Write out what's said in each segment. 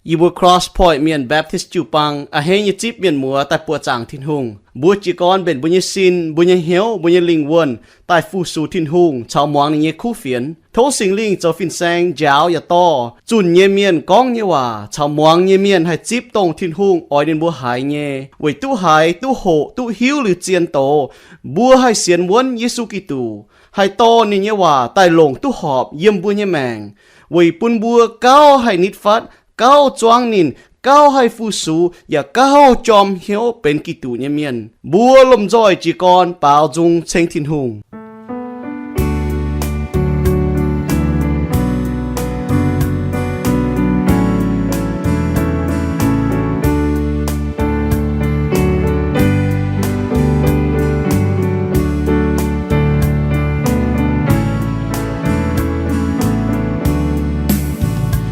Yie mbuo Cross Point Mienh Baptist jiu-baang a'hneiv nyei zipv mienh muoz daaih buoqc zaangc Tin-Hungh. Mbuo jiez gorn mbenc mbuo nyei sin, mbuo nyei hnyouv, mbuo nyei lingh wuonh daaih fu-sux Tin-Hungh caux muangx ninh nyei kuv fienx. Tov Singx Lingh zoux fin-saeng njaaux yaac dorh zunh nyei mienh gorngv nyei waac caux muangx nyei mienh haih zipv dongh Tin-Hungh oix ninh mbuo haiz nyei, weic duqv haiz, duqv hoqc, duqv hiuv liuz zien doz, mbuo haih sienx wuonv Yesu Giduc, haih dorh ninh nyei waac daaih longc duqv horpc yiem mbuo nyei maengc, weic bun mbuo gauh haih nitv fatv, gauh zuangv ninh, gauh haih fu-sux, yaac gauh jorm hnyouv benx Giduc nyei mienh. Mbuo lomh nzoih jiez gorn baaux nzung ceng Tin-Hungh.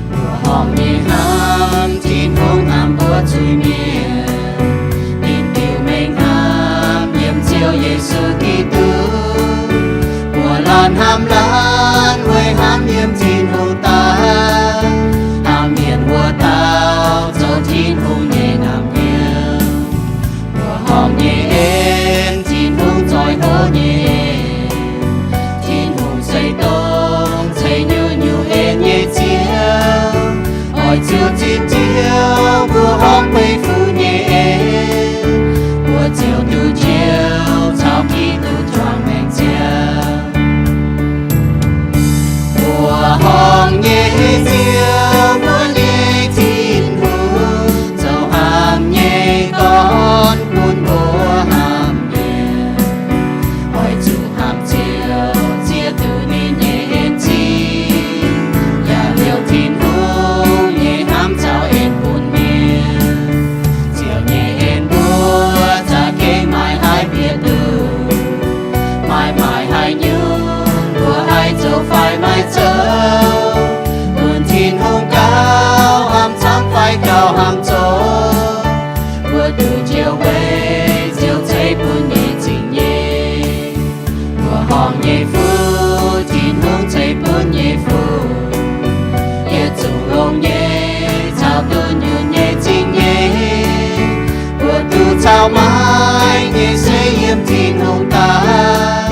Mbuo horpc nyei hnamv Tin-Hungh hnamv mbuo zuiz-mienh, ninh diuc mengh hnamv yiem Ziouv Yesu Giduc. Mbuo laanh hnamv laanh weic hnamv yiem Tin-Hungh daaih, hnamv mienh wuov dauh zoux Tin-Hungh nyei naamh nyouz. Mbuo horpc nyei en, Tin-Hungh zoih hlo nyei en. Tin-Hungh se dongh ceix nyungc-nyungc en nyei Ziouv. Oix zuqc zipv Ziouv mbuo horpc beiv fuqv nyei en, mbuo ziouc duqv njoux caux Giduc juangc maengc ziangh. Mbuo horpc nyei Ziouv, mbuo nyei Tin-Hungh, zoux hnamv nyei gorn bun mbuo hnamv mienh. Oix zuqc hnamv Ziouv ziex diuc ninh nyei en zingh, yaac liouh Tin-Hungh nyei hnamv caux en bun mienh. Ziouv nyei en mbuo za'gengh maiv haih bieqc duqv. Maaih maaih haaix nyungc mbuo haih zoux fai maiv zoux, bun Tin-Hungh gauh hnamv camv fai gauh hnamv zoqc, mbuo duqv njoux weic Ziouv ceix bun nyei zingh nyeic. Mbuo horpc nyei fuqv, Tin-Hungh ceix bun nyei fuqv, yietc zungv longx nyei caux dunh yunh nyei zingh nyeic. Mbuo duqv caux maaiz nyei se yiem Tin-Hungh daaih.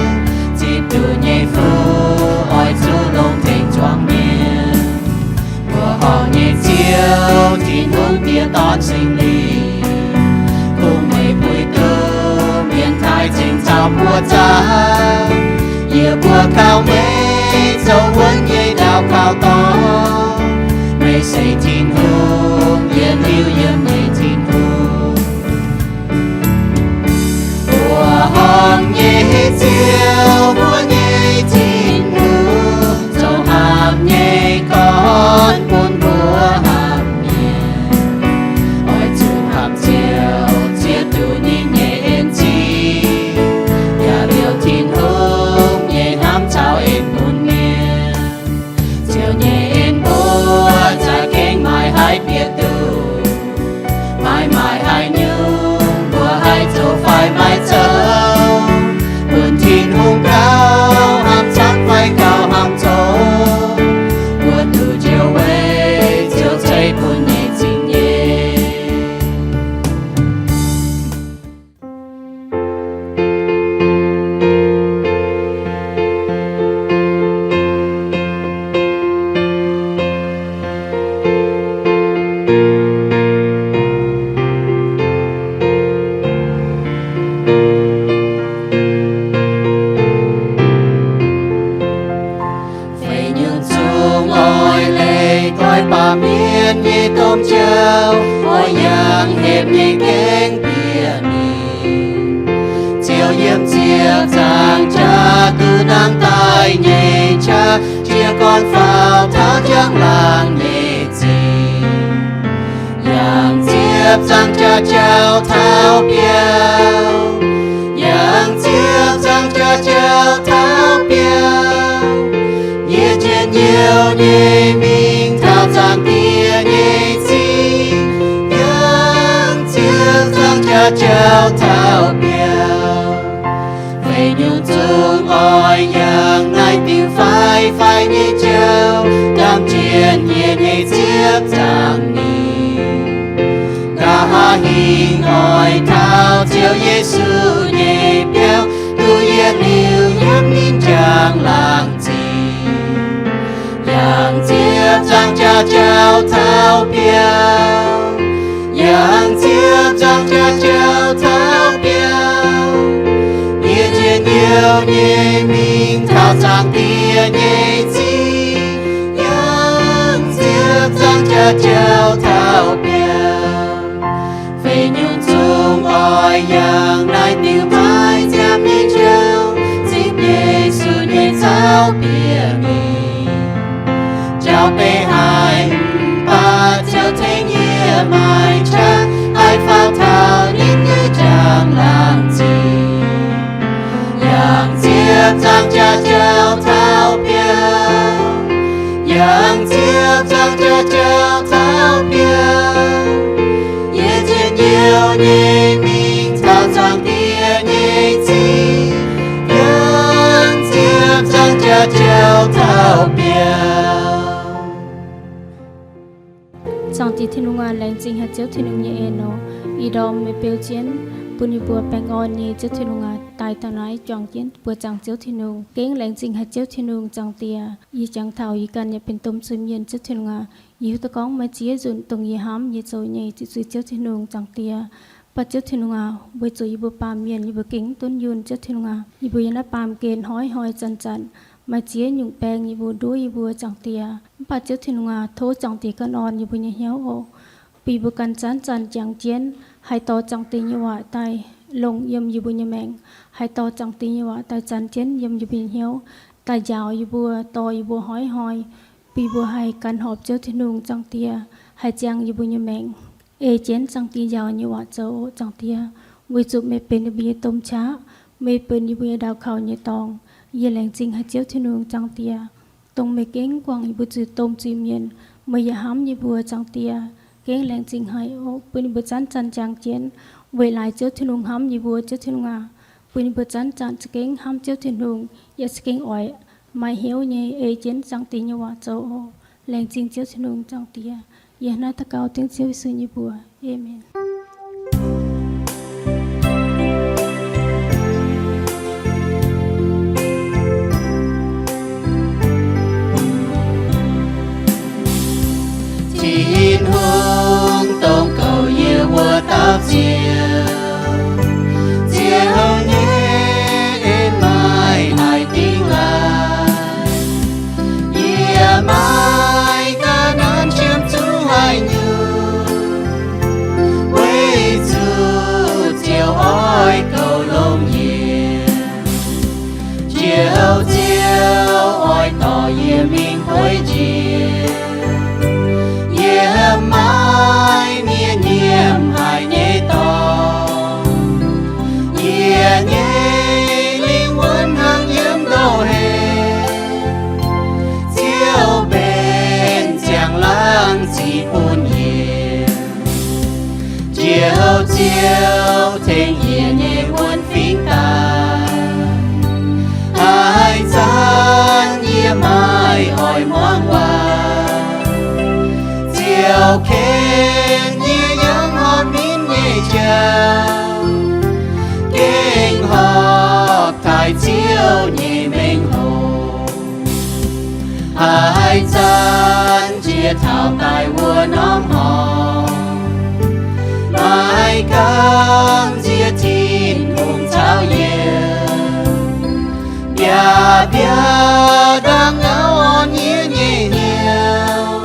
Zipv duqv nyei fuqv oix zuqc longx tengx zuangx mienh. Mbuo horpc nyei Ziouv, Tin-Hungh Diex, Dorn, Singx Lingh, kungx meih puix duqv mienh taaih cingx caux mbuo zaah. Yie mbuo kaux meih zoux wuonv nyei ndau kaux dorngx. Meih se Tin-Hungh, yietc liuz yiemc nyei Tin-Hungh. Mbuo horpc nyei Ziouv, mbuo nyei Tin-Hungh, zoux hnamv nyei gorn bun mbuo hnamv mienh. Oix zuqc hnamv Ziouv ziex diuc ninh nyei en zingh, yaac liouh Tin-Hungh nyei hnamv caux en bun mienh. Ziouv nyei en mbuo za'gengh maiv haih bieqc duqv. Maaih maaih haaix nyungc mbuo haih zoux fai maiv zoux, bun Tin-Hungh gauh hnamv camv fai gauh hnamv zoqc, mbuo duqv njoux weic Ziouv ceix bun nyei zingh nyeic. Feix nyungc zungv oix leih doix-baac mienh nyei domh joux, oix yangh hepc nyei gengh bieqc mingh. Ziouv yiem ziepc nzaangc jaax duqv nangh daaih nyei qaqv, jiez gorn faaux taux njang-laangc nyei zingh. Yangh ziepc nzaangc jaax jauv taux biauv, yangh ziepc nzaangc jaax jauv taux biauv. Yie njien-youh nyei mingh taux Zaangc Diex nyei zingh, yangh ziepc nzaangc jaax jauv taux biauv. Feix nyungc zungv oix yangh naaiv diuc faix-faix nyei jauv, ndaamv jienv yie nyei ziepc nzaangc mingh. Hingh oix taux Ziouv Yesu nyei biauv, duqv yietc liuz yiem ninh njang-laangc zingh. Yangh ziepc nzaangc jaax jauv taux biauv, yangh ziepc nzaangc jaax jauv taux biauv. Yie njien-youh nyei mingh taux Zaangc Diex nyei zingh, yangh ziepc nzaangc jaax jauv taux biauv. Feix nyungc zungv oix yangh naaiv diuh maiv ziangh nyei jauv, zipv Yesu nyei zaux bieqc mingh. Jauv-beiv haic mv baac Ziouv tengx yie maaih qaqv haih faaux taux ninh nyei njang-laangc zingh. Yangh ziepc nzaangc jaax jauv taux biauv, yangh ziepc nzaangc jaax jauv taux biauv. Yie njien-youh nyei mingh taux Zaangc Diex nyei zingh, yangh ziepc nzaangc jaax jauv taux biauv. Zaangc Diex Tin-Hungh aac, laengz zingh haic Ziouv Tin-Hungh nyei en nor, ih ndorm meih beu jienv bun yie mbuo baengh orn nyei Ziouv Tin-Hungh aac, daaih taux naaiv juangc jienv buoqc zaangc Ziouv Tin-Hungh. Gengh laengz zingh haic Ziouv Tin-Hungh, Zaangc Diex. Yie jangx taux yie ganh yaac benx domh zuiz-mienh, Ziouv Tin-Hungh aac. Yie hiuv duqv gorngv maaih ziex nzunc dongh yie hnamv yie zoux nyei, ziqc zuiz Ziouv Tin-Hungh, Zaangc Diex. Mv baac Ziouv Tin-Hungh aac, weic zuqc yie mbuo baamh mienh yie mbuo gengh mv duqv yunh, Ziouv Tin-Hungh aac. Yie mbuo yiem naaiv baamh gen hnoi-hnoi zanc-zanc maaih ziex nyungc baeng yie mbuo nduov yie mbuo, Zaangc Diex. Mv baac Ziouv Tin-Hungh aac, tov Zaangc Diex ganh orn yie mbuo nyei hnyouv oc. Bun yie mbuo ganh zanc-zanc jangx jienv haih dorh Zaangc Diex nyei waac daaih longc yiem yie mbuo nyei maengc, haih dorh Zaangc Diex nyei waac daaih zanc jienv yiem yie mbuo nyei hnyouv, daaih njaaux yie mbuo, dorh yie mbuo hnoi-hnoi. Bun yie mbuo haih gan horpc Ziouv Tin-Hungh, Zaangc Diex, haih ziangh yie mbuo nyei maengc. Ei jienv Zaangc Diex njaaux nyei waac zoux, Zaangc Diex, weic zuqc meih benx yie mbuo nyei domh qaqv, meih benx yie mbuo nyei ndau kaux nyei dorngx. Yie laengz zingh haic Ziouv Tin-Hungh, Zaangc Diex, dongh meih gengh guangc yie mbuo zuiz-domh zuiz-mienh, meih yaac hnamv yie mbuo, Zaangc Diex. Gengh laengz zingh haic oc, bun yie mbuo zanc-zanc jangx jienv weic laaix Ziouv Tin-Hungh hnamv yie mbuo, Ziouv Tin-Hungh aac. Bun yie mbuo zanc-zanc za'gengh hnamv Ziouv Tin-Hungh, yaac za'gengh oix maaih hnyouv nyei ei jienv Zaangc Diex nyei waac zoux oc. Laengz zingh Ziouv Tin-Hungh, Zaangc Diex. Yie hnangv naaiv daux gaux dengv Ziouv Yesu nyei mbuox. Aamen. Tin-Hungh dongh goux yie wuov dauh Ziouv, Ziouv nyei en maaih haic dingh laaix. Yie maiv ga'naaiv qiemx zuqc haaix nyungc, weic zuqc Ziouv oix goux longx yie. Ziouv, Ziouv oix dorh yie mingh bueix njiec, yiem maiv mienh nyiemc haic nyei dorngx. Yie nyei lingh wuonh hnangv yiem ndoh heh, Ziouv mbenc ziangh laangh ziqc bun yie. Ziouv, Ziouv tengx yie nyei wuonh fingx daaih. Haaix zanc yie maiv oix muangx waac, Ziouv ken yie yiem horpc ninh nyei jauv, gengh horpc taaih Ziouv nyei mengh hoc. Haaix zanc jiex taux daaih wuov norm horngh, maiv gaamv nziex Tin-Hungh caux yie, biaav-biaav ndaangc ngau orn yie nyei hnyouv.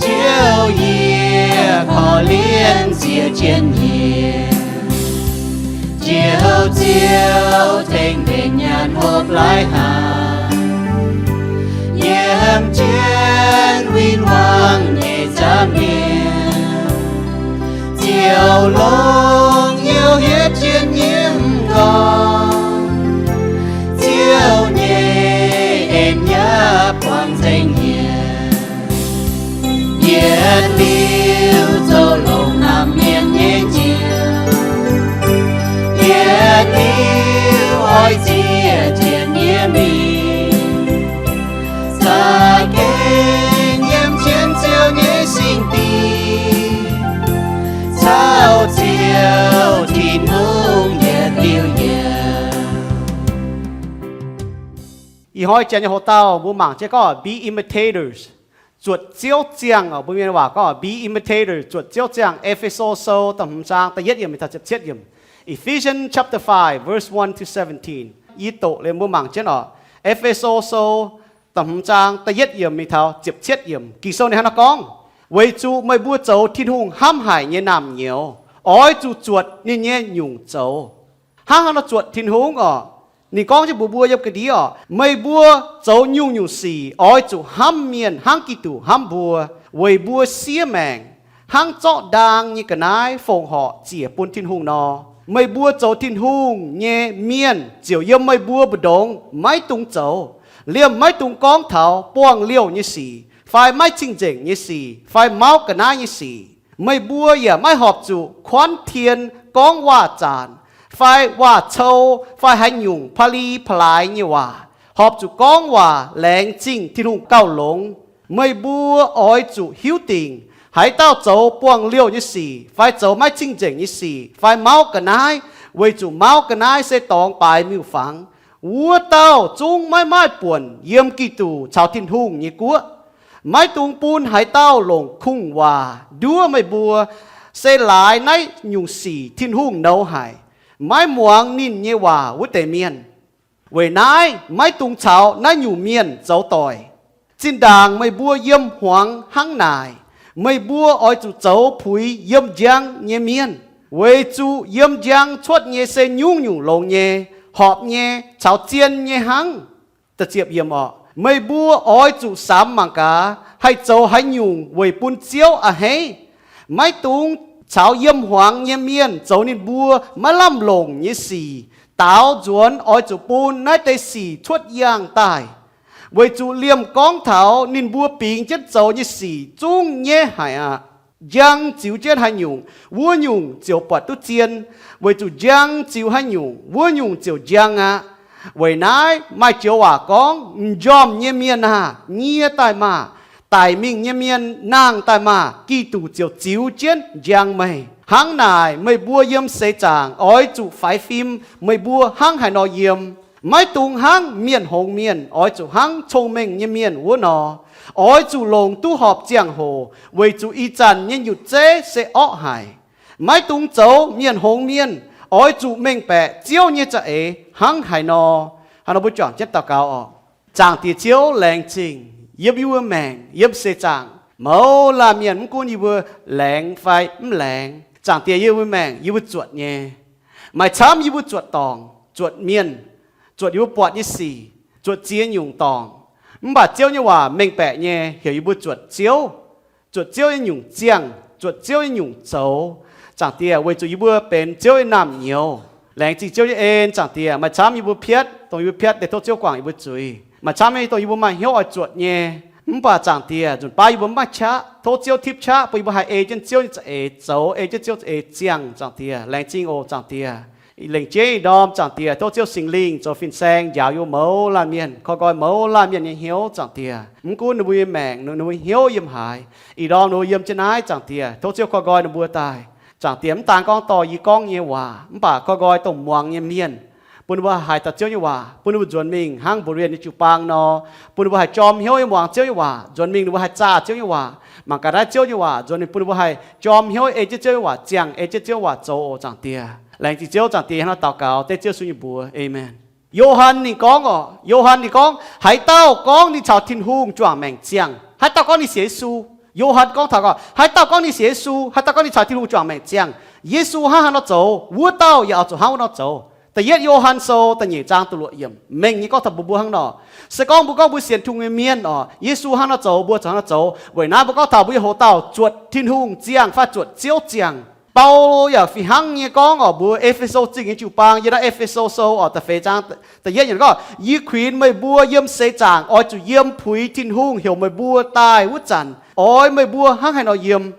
Ziouv, yie korv-lienh nziex jienv yie. Ziouv, Ziouv tengx mbenc nyaanh hopv laaix haaix, yiem jienv win-wangv nyei nza'hmien. Ziouv, longc Ziouv hietv jienv nyei m'nqorngv, Ziouv nyei en yaac buangh nzengc yie. Yietc liuz zoux longx naamh mienh nyei njoux, yietc liuz oix zieqc jienv yie mingh. Za'gengh yiem jienv Ih hnoi janx nyei hoc-dauh mbuo mangc jienv gorngv be imitators, zuotc Ziouv ziangh oc. Mbuo mienh waac gorngv be imitators, zuotc Ziouv ziangh. E^fe^so Sou da'hmz zaang da'yietv yiemc mingh taux ziepc cietv yiemc. Ephesians chapter five, verse one to seventeen. Yie doqc liuz mbuo mangc jienv oc. E^fe^so Sou da'hmz zaang da'yietv yiemc mingh taux ziepc cietv yiemc. Ging-Sou ninh hnangv naaiv gorngv, weic zuqc meih mbuo zoux Tin-Hungh hnamv haic nyei naamh nyouz, oix zuqc zuotc ninh nyei nyungc zoux. Hnangv haaix nor zuotc Tin-Hungh oc? Ninh gorngv jienv mbuox mbuo yiem ga'ndiev oc, meih mbuo zoux nyungc-nyungc sic oix zuqc hnamv mienh hnangv Giduc hnamv mbuo, weic mbuo siev maengc hnangv zorqv ndaang nyei ga'naaiv fongc horc ziec bun Tin-Hungh nor. Meih mbuo zoux Tin-Hungh nyei mienh ziouc yiem meih mbuo mbu'ndongx maiv dungx zoux, liemh maiv dungx gorngv taux buangh liouh nyei sic fai maiv cing-nzengc nyei sic fai mauv ga'naaiv nyei sic. Meih mbuo yaac maiv horpc zuqc kuanv tien gorngv waac-zaanc fai waac-cou fai haaix nyungc pa'li pa'laaix nyei waac. Horpc zuqc gorngv waac laengz zingh Tin-Hungh gauh longx. Meih mbuo oix zuqc hiuv dingc, haaix dauh zoux buangh liouh nyei sic fai zoux maiv cing-nzengc nyei sic fai mauv ga'naaiv, weic zuqc mauv ga'naaiv se dorngx baaix miuc-fangx, wuov dauh zungv maiv maaih buonc yiem Giduc caux Tin-Hungh nyei guoqv. Maiv dungx bun haaix dauh longc kungx-waac nduov meih mbuo. Se laaix naaiv nyungc sic Tin-Hungh nouz haic, maiv muangx ninh nyei waac wuov deix mienh. Weic naaiv maiv dungx caux naaiv nyungc mienh zoux doic. Zinh ndaangc meih mbuo yiem hmuangx hnangv naaic, meih mbuo oix zuqc zoux puix yiem njang nyei mienh, weic zuqc yiem njang cuotv nyei se nyungc-nyungc longx nyei, horpc nyei caux zien nyei hnangv. Meih mbuo oix zuqc samx mangc gaax haih zoux haaix nyungc weic bun Ziouv a'hneiv. Maiv dungx caux yiem hmuangx nyei mienh zoux ninh mbuo maiv lamh longc nyei sic. Daaux nzuonx oix zuqc bun naaiv deix sic cuotv yangh daaih, weic zuqc liemh gorngv taux ninh mbuo bingx jienv zoux nyei sic zungv nyaiv haic aqv. Njang ziux jienv haaix nyungc, wuov nyungc ziouc buatc duqv zien, weic zuqc njang ziux haaix nyungc, wuov nyungc ziouc njang aqv. Weic naaiv maaih joux waac gorngv, m'njormh nyei mienh aah, nyie daaih maah! Daic mingh nyei mienh nangh daaih maah! Giduc ziouc ziux jienv njang meih. Hnangv naaic, meih mbuo yiem seix zaangc oix zuqc faix fim meih mbuo hnangv haaix nor yiem. Maiv dungx hnangv mienh hngongx mienh, oix zuqc hnangv cong-mengh nyei mienh wuov nor. Oix zuqc longc duqv horpc ziangh hoc, weic zuqc ih zanc nyei nyutc zeiv se orqv haic. Maiv dungx zoux mienh hngongx mienh, oix zuqc mengh baeqc Ziouv nyei za'eix hnangv haaix nor. Haaix nor mbuo juangc jienv daux gaux oc. Zaangc Diex Ziouv, laengz zingh yiem yie mbuo maengc, yiem seix zaangc mouz laanh mienh, mv gunv yie mbuo laengz fai mv laengz, Zaangc Diex, yie mbuo maengc yie mbuo zuotc nyei. Maaih camv yie mbuo zuotc dorngc, zuotc mienh, zuotc yie mbuo buatc nyei sic, zuotc ziex nyungc dorngc. Mv baac Ziouv nyei waac mengh baeqc nyei heuc yie mbuo zuotc Ziouv, zuotc Ziouv nyei nyungc ziangh, zuotc Ziouv nyei nyungc zoux. Zaangc Diex, weic zuqc yie mbuo benx Ziouv nyei naamh nyouz. Laengz zingh Ziouv nyei en. Zaangc Diex, maaih camv yie mbuo piatv, dongh yie mbuo piatv deix tov Ziouv guangc yie mbuo zuiz. Maaih camv nyei dongh yie mbuo maaih hnyouv oix zuotc nyei, mv baac Zaangc Diex, nzunc baav yie mbuo mv maaih qaqv. Tov Ziouv tipv qaqv bun yie mbuo haih ei jienv Ziouv nyei za'eix zoux, ei jienv Ziouv za'eix ziangh. Zaangc Diex, laengz zingh oc. Zaangc Diex, lengc jeiv ih ndorm, Zaangc Diex, tov Ziouv Singx Lingh zoux fin-saeng njaaux yie mbuo mouz laanh mienh, korv nqoi mouz laanh mienh nyei hnyouv. Zaangc Diex, mv gunv ninh mbuo nyei maengc, ninh mbuo hnyouv yiem haaix, ih ndorm ninh mbuo yiem jienv naaiv, Zaangc Diex, tov Ziouv korv nqoi ninh mbuo daaih. Zaangc Diex, mv daan gorngv dorh yie gorngv nyei waac, mv baac korv nqoi dongh muangx nyei mienh, bun ninh mbuo haih haiz dauh Ziouv nyei waac, bun ninh mbuo nzuonx mingh hnangv Mba'nzion nyei jiu-baang nor, bun ninh mbuo haih jorm hnyouv nyei muangx Ziouv nyei waac, nzuonx mingh ninh mbuo haih zaah Ziouv nyei waac, mangc gaax naaiv Ziouv nyei waac, nzuonx mingh bun ninh mbuo haih jorm hnyouv ei jienv Ziouv nyei waac ziangh, ei jienv Ziouv nyei waac zoux oc. Zaangc Diex, laengz zingh Ziouv. Zaangc Diex, hnangv naaiv daux gaux dengv Ziouv Yesu nyei mbuox. Aamen. Yo^han ninh gorngv oc, Yo^han ninh gorngv, haaix dauh gorngv ninh caux Tin-Hungh juangc maengc ziangh, haaix dauh gorngv ninh sienx Yesu, Yo^han gorngv taux gorngv, haaix dauh gorngv ninh sienx Yesu, haaix dauh gorngv ninh caux Tin-Hungh juangc maengc ziangh, Yesu hnangv haaix nor zoux, wuov dauh yaac oix zuqc hnangv wuov nor zoux. Da'yietv Yo^han Sou da'nyeic zaang da'luoqc yiemc mengh nyei gorngv taux mbuo, mbuo hnangv nor. Se gorngv mbuo gorngv mbuo sienx Tin-Hungh nyei mienh oc, Yesu hnangv nor zoux, mbuo zuqc hnangv nor zoux. Weic naaiv mbuo gorngv taux mbuo nyei hoc dauh zuotc Tin-Hungh ziangh fai zuotc Ziouv ziangh. Baulo yaac fih hnangv nyei gorngv oc, mbuox E^fe^so Zingh nyei jiu-baang, yiem naaiv E^fe^so Sou oc, da'feix zaang da'yietv yiemc gorngv, yie kuinx meih mbuo yiem seix zaangc oix zuqc yiem puix Tin-Hungh heuc meih mbuo daaih wuov zanc, oix meih mbuo hnangv haaix nor yiem.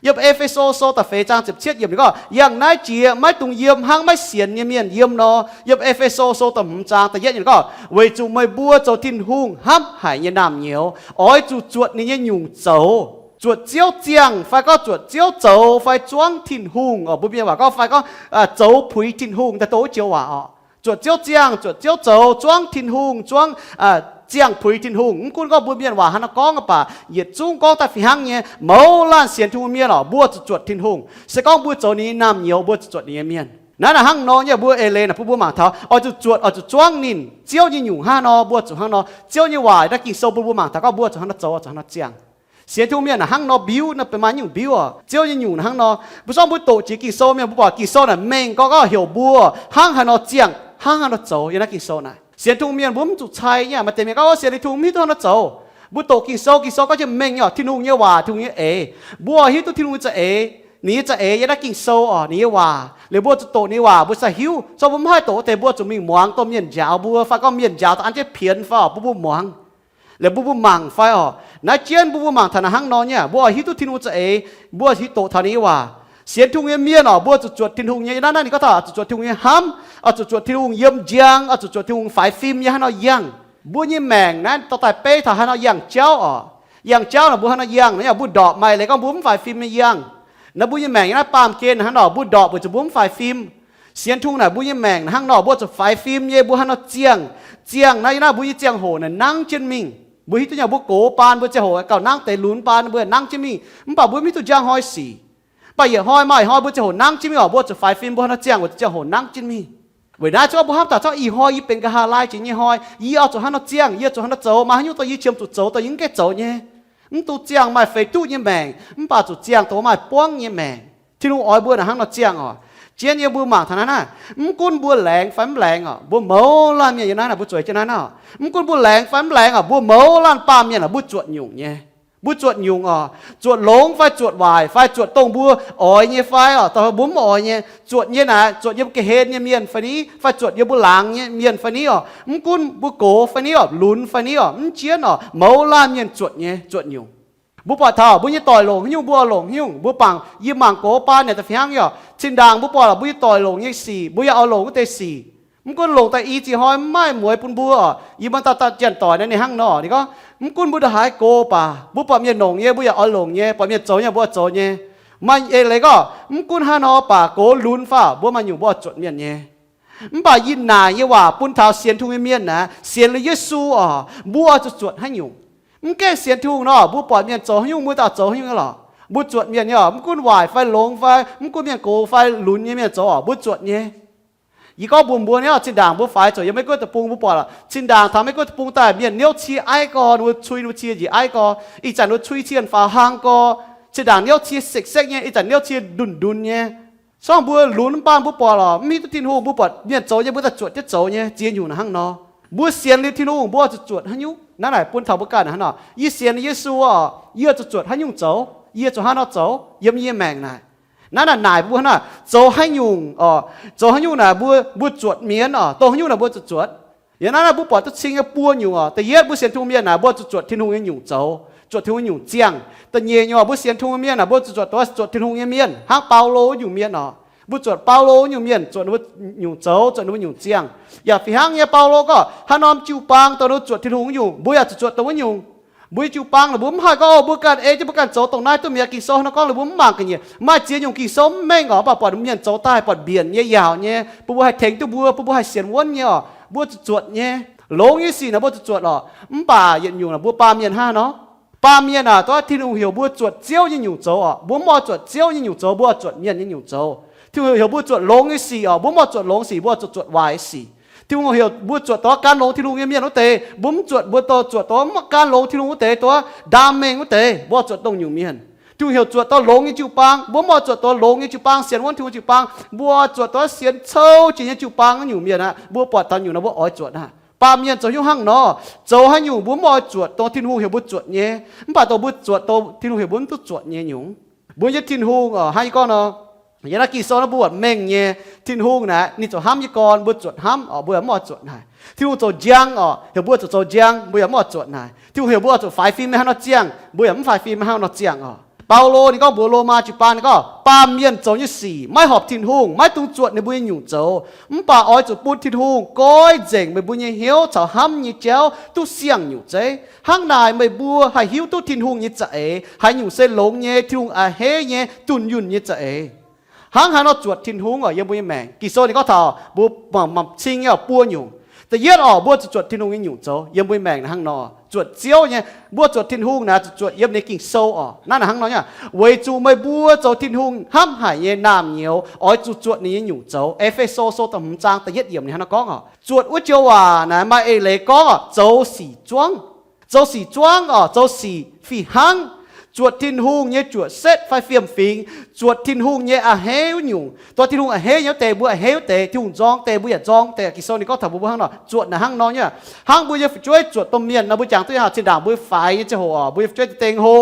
Yiem E^fe^so Sou da'feix zaang ziepc cietv yiemc ninh gorngv, yangh naaiv jiex maiv dungx yiem hnangv maiv sienx nyei mienh yiem nor. Yiem E^fe^so Sou da'hmz zaang da'yietv yiemc ninh gorngv, weic zuqc meih mbuo zoux Tin-Hungh hnamv haic nyei naamh nyouz, oix zuqc zuotc ninh nyei nyungc zoux. Zuotc Ziouv ziangh fai gorngv zuotc Ziouv zoux fai zuangv Tin-Hungh oc, mbuo mienh waac gorngv fai gorngv zoux puix Tin-Hungh daaih douh wuov joux waac oc. Zuotc Ziouv ziangh, zuotc Ziouv zoux, zuangv Tin-Hungh, zuangv ziangh puix Tin-Hungh. Mv gunv gorngv mbuo mienh waac hnangv nor gorngv mv baac, yietc zungv gorngv daaih fih hnangv nyei, mouz laanh sienx Tin-Hungh mienh oc, mbuo zuqc zuotc Tin-Hungh. Se gorngv mbuo zoux ninh nyei naamh nyouz, mbuo zuqc zuotc ninh nyei mienh. Naaiv naaic hnangv nor nyei, mbuo eix leiz naaic bun mbuo mangc taux oix zuqc zuotc, oix zuqc zuangv ninh. Ziouv nyei nyungc hnangv nor, mbuo zuqc hnangv nor. Ziouv nyei waac naaiv Ging-Sou bun mbuo mangc taux gorngv mbuo zuqc hnangv nor zoux, zuqc hnangv nor ziangh. Sienx Tin-Hungh mienh naaic hnangv nor mbiuv, naaiv benx maaih nyungc mbiuv oc. Ziouv nyei nyungc naaic hnangv nor. Mbuo zorqv mbuo doqc jiex Ging-Sou mienh, mbuo buatc Ging-Sou naaic mengh gorngv, gorngv heuc mbuo hnangv haaix nor ziangh, hnangv haaix nor zoux yiem naaiv Ging-Sou naaic. Sienx Tin-Hungh mienh mbuo mv zuqc cai nyei. Maaih deix mienh gorngv sienx Tin-Hungh mv hiuv duqv hnangv nor zoux. Mbuo doqc Ging-Sou, Ging-Sou gorngv jienv mengh nyei oc, Tin-Hungh nyei waac, Tin-Hungh nyei eix. Mbuo hiuv duqv Tin-Hungh nyei za'eix, ninh nyei za'eix yiem naaiv Ging-Sou oc, ninh nyei waac. Liuz mbuo zuqc doqc ninh nyei waac mbuo sai hiuv. Zorqv mbuo mv haih doqc wuov deix mbuo zuqc mingh muangx dongh mienh njaaux mbuo fai gorngv mienh njaaux daaih an jienv pienx fai oc, bun mbuo muangx. Liuz bun mbuo mangc fai oc. Naaiv jienv bun mbuo mangc taux naaic hnangv nor nyei, mbuo oix hiuv duqv Tin-Hungh za'eix, mbuo hiuv doqc taux ninh nyei waac. Sienx Tin-Hungh nyei mienh oc, mbuo zuqc zuotc Tin-Hungh nyei. Naaiv naaiv ninh gorngv taux oix zuqc zuotc Tin-Hungh nyei hnamv, oix zuqc zuotc Tin-Hungh yiem njang, oix zuqc zuotc Tin-Hungh faix fim nyei hnangv nor yangh. Mbuo nyei maengc naaiv dorh daaih beiv taux haaix nor yangh jauv oc. Yangh jauv naaic mbuo haaix nor yangh naaiv, yaac mbuo ndorpc maaih leiz gorngv mbuo mv faix fim nyei yangh. Naaiv mbuo nyei maengc naaiv baamh gen hnangv nor, mbuo ndorpc weic zuqc mbuo mv faix fim. Sienx Tin-Hungh naaic mbuo nyei maengc hnangv nor, mbuo zuqc faix fim nyei, mbuo haaix nor ziangh, ziangh naaiv, yiem naaiv mbuo nyei ziangh hoc naaic nangv jienv mingh. Mbuo hiuv duqv nyei, mbuo gox baan mbuo ziangh hoc gauh nangv deix lunx baan mbuo nangv jienv mingh, mv baac mbuo mv hiuv duqv njang hnoi sic. Mv baac yietc hnoi maaih hnoi mbuo ziangh hoc nangv jienv mingh oc, mbuo zuqc faix fim mbuo haaix nor ziangh weic zuqc ziangh hoc nangv jienv mingh. Weic naaiv cuotv mbuo hnamv taux zorqv ih hnoi yie benx nqa'haav laai jiex nyei hnoi, yie oix zuqc hnangv nor ziangh, yie zuqc hnangv nor zoux, maaih haaix nyungc dongh yie qiemx zuqc zoux dongh yie mv gaengh zoux nyei. Mv dungx ziangh maaih feix duqv nyei maengc, mv baac zuqc ziangh dongh maaih buangv nyei maengc. Tin-Hungh oix mbuo naaic hnangv nor ziangh oc. Jienv yie mbuo mangc taux naaiv naaiv, mv gunv mbuo laengz fai mv laengz oc, mbuo mouz laanh mienh yiem naaiv naaic mbuo zueiz jienv naaiv naaiv oc, mv gunv mbuo laengz fai mv laengz oc, mbuo mouz laanh baamh mienh oc, mbuo zuotc nyungc nyei. Mbuo zuotc nyungc oc. Zuotc longx fai zuotc waaic fai zuotc dongh mbuo oix nyei fai oc, dongh mbuo mv oix nyei, zuotc nyei naaic zuotc yiem ga'hlen nyei mienh fai ni, fai zuotc yiem mbuo laangz nyei mienh fai ni oc, mv gunv mbuo gox fai ni oc, lunx fai ni oc, mv jienv oc, mouz laanh mienh zuotc nyei, zuotc nyungc. Mbuo buatc taux mbuo nyei doic longc haaix nyungc mbuo oix longc haaix nyungc. Mbuo bangc yie mangc gox baan naaic da'fih hnangv nyei oc. Cin-ndaangc mbuo buatc mbuo nyei doic longc nyei sic, mbuo yaac oix longc wuov deix sic. Mv gunv longc daaih i ziex hnoi mv maaih mueix bun mbuo oc. Yie muoz dauh dauh janx-doic naaiv ninh hnangv nor, ninh gorngv, mv gunv mbuo ndongc haaix gox baac mbuo buatc mienh longc nyei mbuo yaac oix longc nyei, buatc mienh zoux nyei mbuo oix zoux nyei. Maaih eix leiz gorngv mv gunv hnangv nor baac gox lunx fai mbuo maaih nyungc mbuo oix zuotc mienh nyei. Mv baac yie naaic nyei waac bun taux sienx Tin-Hungh nyei mienh naaic, sienx liuz Yesu oc, mbuo oix zuqc zuotc haaix nyungc. Mv gaengh sienx Tin-Hungh nor, mbuo buatc mienh zoux haaix nyungc mbuo daaih zoux haaix nyungc nyei lorqc. Mbuo zuotc mienh nyei oc, mv gunv waaic fai longx fai mv gunv mienh gox fai lunx nyei mienh zoux oc, mbuo zuotc nyei. Yie gorngv mbuox mbuo nyei oc, zinh ndaangc mbuo faix zuqc yiem Meiv Guoqv deic-bung, mbuo buatc zinh ndaangc taux Meiv Guoqv deic-bung daaih mienh niouv cie aiv gorx, ninh mbuo cui ninh mbuo cie njiec aiv gorx, ih zanc ninh mbuo cui cie faaux hlang gorx, zinh ndaangc niouv cie sekv-sekv nyei, ih zanc niouv cie ndunc-ndunc nyei. Sorng mbuo lunx mv baac mbuo buatc lorqc, mv hiuv duqv Tin-Hungh, mbuo buatc mienh zoux nyei mbuo daaih zuotc jienv zoux nyei, ziex nyungc naaic hnangv nor. Mbuo sienx liuz Tin-Hungh mbuo oix zuqc zuotc haaix nyungc? Naaiv naaic bun taux mbuo ganh hnangv nor, yie sienx liuz Yesu oc, yie zuqc zuotc haaix nyungc zoux? Yie zuqc hnangv nor zoux yiem yie nyei maengc naaic? Naaiv naaic naaic mbuo hnangv naaic, zoux haaix nyungc oc, zoux haaix nyungc naaic mbuo, mbuo zuotc mienh oc, dongh haaix nyungc naaic mbuo zuqc zuotc? Yiem naaiv naaiv mbuo buatc duqv cing nyei buo nyungc oc. Da'yietv mbuo sienx Tin-Hungh mienh naaic mbuo zuqc zuotc Tin-Hungh nyei nyungc zoux, zuotc Tin-Hungh nyei nyungc ziangh. Da'nyeic nyungc oc, mbuo sienx Tin-Hungh mienh naaic mbuo zuqc zuotc, zuotc Tin-Hungh nyei mienh hnangv Baulo wuov nyungc mienh oc. Mbuo zuotc Baulo wuov nyungc mienh, zuotc ninh mbuo nyungc zoux, zuotc ninh mbuo nyungc ziangh. Yaac fih hnangv nyei, Baulo gorngv hnangv norm jiu-baang dongh ninh mbuo zuotc Tin-Hungh wuov nyungc, mbuo yaac zuqc zuotc dongh wuov nyungc. Mbuo nyei jiu-baang naaic mbuo mv haih gorngv, o, mbuo ganh ei jienv mbuo ganh zoux dongh naaiv duqv mi'aqv, Ging-Sou hnangv nor gorngv, ninh mbuo mv mangc ga'nyiec. Maaih ziex nyungc Ging-Sou mv mengh oc, mv baac buatc mienh zoux daaih buatc mbienc nyei, yaauc nyei, bun mbuo haih tengx duqv mbuo, bun mbuo haih sienx wuonv nyei oc, mbuo zuqc zuotc nyei. Longx nyei sic naaic mbuo zuqc zuotc oc. Mv baac yietc nyungc naaic mbuo baamh mienh hnangv nor, baamh mienh aah, dongh Tin-Hungh heuc mbuo zuotc Ziouv nyei nyungc zoux oc, mbuo mv oix zuotc Ziouv nyei nyungc zoux, mbuo oix zuotc mienh nyei nyungc zoux. Tin-Hungh heuc mbuo zuotc longx nyei sic oc, mbuo mv oix zuotc longx sic, mbuo oix zuotc zuotc waaic sic. Tin-Hungh heuc mbuo zuotc dongh gan longx Tin-Hungh nyei mienh wuov deix, mbuo mv zuotc, mbuo dongh zuotc dongh mv gan longx Tin-Hungh wuov deix, dongh ndaam mengh wuov deix, mbuo oix zuotc dongh nyungc mienh. Tin-Hungh heuc zuotc dongh longx nyei jiu-baang, mbuo mv oix zuotc dongh longx nyei jiu-baang sienx wuonv Tin-Hungh jiu-baang, mbuo oix zuotc dongh sienx cou jiex nyei jiu-baang wuov nyungc mienh aqv. Mbuo buatc taux nyungc naaic mbuo oix zuotc aqv. Baamh mienh zoux haaix nyungc hnangv nor, zoux haaix nyungc mbuo mv oix zuotc dongh Tin-Hungh heuc mbuo zuotc nyei, mv baac dongh mbuo zuotc dongh Tin-Hungh heuc mbuo mv duqv zuotc nyei nyungc. Mbuo nyei Tin-Hungh oc, hnangv yie gorngv nor, yiem naaiv Ging-Sou naaiv mbuo buatc mengh nyei, Tin-Hungh naaic ninh ziouc hnamv yie gorn, mbuo zuotc hnamv oc, mbuo yaac mv oix zuotc naaic. Tin-Hungh zoux njang oc, heuc mbuo zuqc zoux njang, mbuo yaac mv oix zuotc naaic. Tin-Hungh heuc mbuo oix zuqc faix fim hnangv nor ziangh, mbuo yaac mv faix fim hnangv nor ziangh oc. Baulo ninh gorngv mbuox Lomaa jiu-baang, ninh gorngv baamh mienh zoux nyei sic maiv horpc Tin-Hungh, maiv dungx zuotc ninh mbuo nyei nyungc zoux. Mv baac oix zuqc bun Tin-Hungh goiv nzengc meih mbuo nyei hnyouv caux hnamv nyei jauv duqv siang-nyungc zeiv. Hnangv naaic meih mbuo haih hiuv duqv Tin-Hungh nyei za'eix, haaix nyungc se longx nyei, Tin-Hungh a'hneiv nyei, dunh yunh nyei za'eix. Hnangv haaix nor zuotc Tin-Hungh oc yiem mbuo nyei maengc? Ging-Sou ninh gorngv taux mbuo mangc, mangc cing nyei oc, buo nyungc. Da'yietv oc, mbuo zuqc zuotc Tin-Hungh nyei nyungc zoux. Yiem mbuo maengc naaiv hnangv nor, zuotc Ziouv nyei, mbuo zuotc Tin-Hungh naaic zuqc zuotc yiem ninh nyei Ging-Sou oc. Naaiv naaiv hnangv nor nyei, weic zuqc meih mbuo zoux Tin-Hungh hnamv haic nyei naamh nyouz oix zuqc zuotc ninh nyei nyungc zoux. E^fe^so sou da'hmz zaang da'yietv yiemc ninh hnangv nor gorngv oc. Zuotc wuov joux waac naaic maaih eix leiz gorngv oc, zoux sic zuangv. Zoux sic zuangv oc, zoux sic fih hnangv. Zuotc Tin-Hungh nyei juoqc setv fai fiem-fingx, zuotc Tin-Hungh nyei a'hneiv wuov nyungc. Dongh Tin-Hungh a'hneiv nyei wuov deix mbuo a'hneiv wuov deix, Tin-Hungh nzorng deix mbuo yaac nzorng deix. Ging-Sou ninh gorngv taux mbuo mbuo hnangv nor, zuotc naaic hnangv nor nyei. Hnangv mbuo nyei fu'jueiv zuotc domh mienh nor, mbuo jangx duqv haaix, zinh ndaangc mbuo faix nyei ziangh hoc oc, mbuo nyei fu'jueiv deix dengh hlo,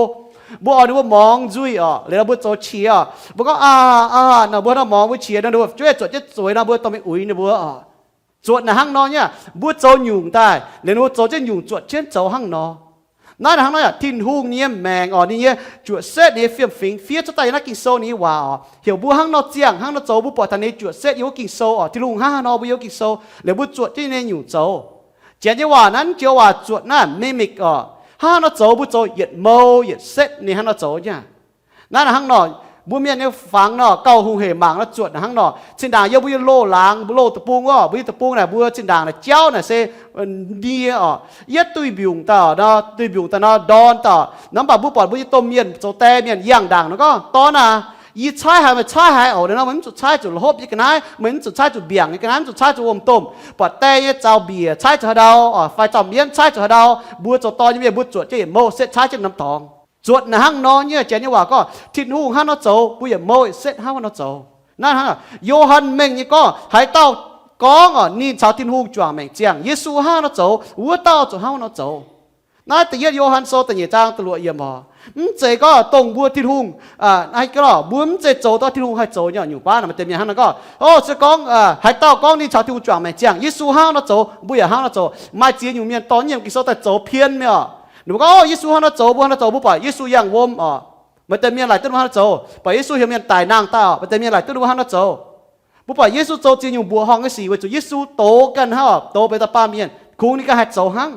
mbuo oix ninh mbuo muangx nzuih oc, liuz nor mbuo zoux qiex oc, mbuo gorngv, aa, aa, nor mbuo hnangv nor muangx mbuo qiex nor, ninh mbuo fu'jueiv zuotc jienv zueiz nor, mbuo dorh mingh uix ninh mbuo oc. Zuotc naaic hnangv nor nyei, mbuo zoux nyungc daaih, liuz ninh mbuo zoux jienv nyungc zuotc jienv zoux hnangv nor. Naaiv naaic hnangv nor yaac Tin-Hungh nyei maengc oc, ninh nyei juoqc setv, ninh nyei fiem-fingx fiev cuotv daaih yiem naaiv Ging-Sou ninh nyei waac oc, heuc mbuo hnangv nor ziangh, hnangv nor zoux. Mbuo buatc taux ninh nyei juoqc setv yiem wuov Ging-Sou oc, Tin-Hungh hnangv haaix nor mbuo yiem wuov Ging-Sou, liuz mbuo zuotc jienv ninh nyei nyungc zoux. Janx nyei waac naaiv joux waac zuotc naaiv mimic oc, hnangv haaix nor zoux mbuo zoux, yietc mou yietc setv ninh hnangv nor zoux nyei. Naaiv naaic hnangv nor, mbuo mienh nyei fangx nor gauh hungh hec mangc nor, zuotc naaic hnangv nor. Zinh ndaangc yiem mbuo nyei loz-laangz, mbuo loz deic-bung oc, mbuo nyei deic-bung naaic mbuo zinh ndaangc naaic jauv naaic se nie oc. Yietv duih mbiungc daaih nor, duih mbiungc daaih nor, ndorn daaih nor, mv baac mbuo buatc mbuo nyei domh mienh zoux die mienh yangh ndaangc nor gorngv, Dorn aac, yie caaiv haic, meih caaiv haic oc. Naaiv nor meih mv zuqc caaiv zuqc hlopv nyei ga'naaiv, meih mv zuqc caaiv zuqc mbiaangc nyei ga'naaiv, mv zuqc caaiv zuqc wuom-domh. Buatc die nyei zaux-mbiec caaiv zuqc haaix ndau oc, fai zaux-mienv caaiv zuqc haaix ndau, mbuo zoux dorn nyei mienh mbuo zuotc jienv yietc mouh setv caaiv jienv norm dorngx. Zuotc naaic hnangv nor nyei. Janx nyei waac gorngv Tin-Hungh hnangv nor zoux, mbuo yietc mouh setv hnangv nor zoux. Naaiv hnangv, Yo^han Mengh nyei gorngv, haaix dauh gorngv oc, ninh caux Tin-Hungh juangc maengc ziangh. Yesu hnangv nor zoux, wuov dauh zuqc hnangv nor zoux. Naaiv da'yietv Yo^han Sou da'nyeic zaang da'luoqc yiemc oc. Mv zeiz gorngv dongh mbuo Tin-Hungh, mbuo mv zeiz zoux dongh Tin-Hungh haih zoux nyei. Nyungc baav naaic maaih deix mienh hnangv nor gorngv, o, se gorngv haaix dauh gorngv ninh caux Tin-Hungh juangc maengc ziangh, Yesu hnangv nor zoux, mbuo yaac hnangv nor zoux. Maaih ziex nyungc mienh dorh nyiemc Ging-Sou daaih zoux pien mienh oc. Ninh mbuo gorngv, o, Yesu hnangv nor zoux, mbuo hnangv nor zoux. Mbuo buatc Yesu yangh wuom oc, maaih deix mienh laaic duqv ninh mbuo hnangv nor zoux. Buatc Yesu heuc mienh daic nangh daaih oc, maaih deix mienh laaic duqv ninh mbuo hnangv nor zoux. Mbuo buatc Yesu zoux ziex nyungc mbuoqc horngh nyei sic weic zuqc Yesu doz ganh hnangv oc, doz benx dauh baamh mienh, kungx ninh ganh haih zoux hnangv.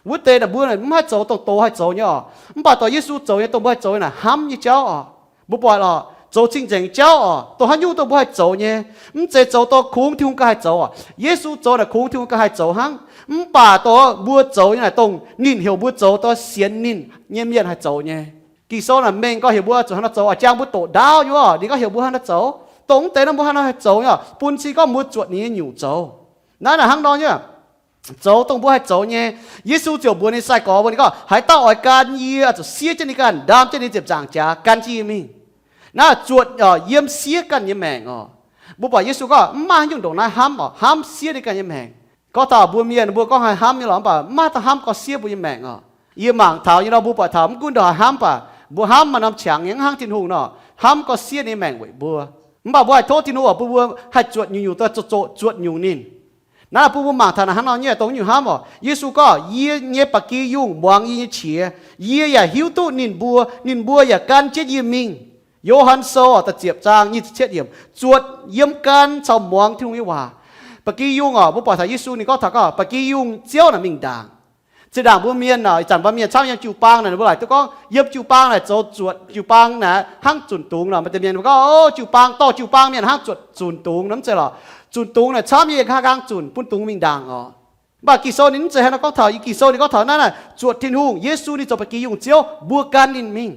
Wuov deix naaic mbuo mv haih zoux dongh doz haih zoux nyei oc. Mv baac dongh Yesu zoux nyei, dongh mbuo haih zoux nyei naaic hnamv nyei jauv oc. Mbuo buatc oc, zoux cing-nzengc jauv oc, dongh haaix nyungc dongh mbuo haih zoux nyei. Mv zeiz zoux dongh kungx Tin-Hungh ganh haih zoux oc. Yesu zoux naaic kungx Tin-Hungh ganh haih zoux hnangv. Mv baac dongh mbuo zoux nyei naaic dongh ninh heuc mbuo zoux, dongh sienx ninh nyei mienh haih zoux nyei. Ging-Sou naaic mengh gorngv heuc mbuo zuqc hnangv nor zoux oc. Jang mbuo doqc ndaauv nyei oc, ninh gorngv heuc mbuo hnangv nor zoux. Dongh mv deix nor mbuo hnangv nor haih zoux nyei oc, bun cing gorngv mbuo zuotc ninh nyei nyungc zoux. Naaiv naaic hnangv nor nyei, zoux dongh mbuo haih zoux nyei. Yesu ziouc mbuox ninh sai-gorx mbuo, ninh gorngv, haaix dauh oix gan yie, zuqc siev jienv ninh ganh, ndaam jienv ninh ziepc nzaangc jaax, gan jienv yie mingh. Naaiv zuotc oc, yiem siev ganh nyei maengc oc. Mbuo buatc Yesu gorngv mv maaih haaix nyungc ndongc naaiv hnamv oc, hnamv siev ninh ganh nyei maengc. Gorngv taux mbuo mienh, mbuo gorngv haih hnamv nyei lorqc, mv baac mv maaih dauh hnamv gorngv siev mbuo nyei maengc oc. Yie mangc taux nyei nor, mbuo buatc taux mv gunv ndongc haaix hnamv baac, mbuo hnamv maaih norm qangx nyei, mv hnangv Tin-Hungh nor, hnamv gorngv siev ninh nyei maengc weic mbuo. Mv baac mbuo haih tov Tin-Hungh oc, bun mbuo haih zuotc nyungc-nyungc daaih zoux, zoux zuotc nyungc ninh. Naaiv bun mbuo mangc taux naaic hnangv nor nyei, dongh nyungc hnamv oc. Yesu gorngv, yie nyei ba'gi yungh muangx yie nyei qiex. Yie yaac hiuv duqv ninh mbuo, ninh mbuo yaac gan jienv yie mingh. Yo^han Sou oc, da'ziepc zaang nyic ziepc cietv yiemc, zuotc yiem gan caux muangx Tin-Hungh nyei waac. Ba'gi yungh oc, mbuo buatc taux Yesu ninh gorngv taux gorngv ba'gi yungh Ziouv naaic mingh ndaangc. Zinh ndaangc mbuo mienh oc, ih zanc mbuo mienh camv yiem jiu-baang naaic, mbuo laaic duqv gorngv yiem jiu-baang naaic zoux zuotc jiu-baang naaic hnangv zunc dungz nor. Maaih deix mienh mbuo gorngv, o, jiu-baang, dorh jiu-baang mienh hnangv zuotc zunc dungz nor, mv zeiz lorqc. Zunc dungz naaic camv nyei, yie nqa'haav nqaang zunc bun dungz mingh ndaangc oc. Mv baac Ging-Sou ninh mv zeiz hnangv nor gorngv taux. Ging-Sou ninh gorngv taux naaiv naaic zuotc Tin-Hungh, Yesu ninh zoux ba'gi yungh Ziouv, mbuo gan ninh mingh.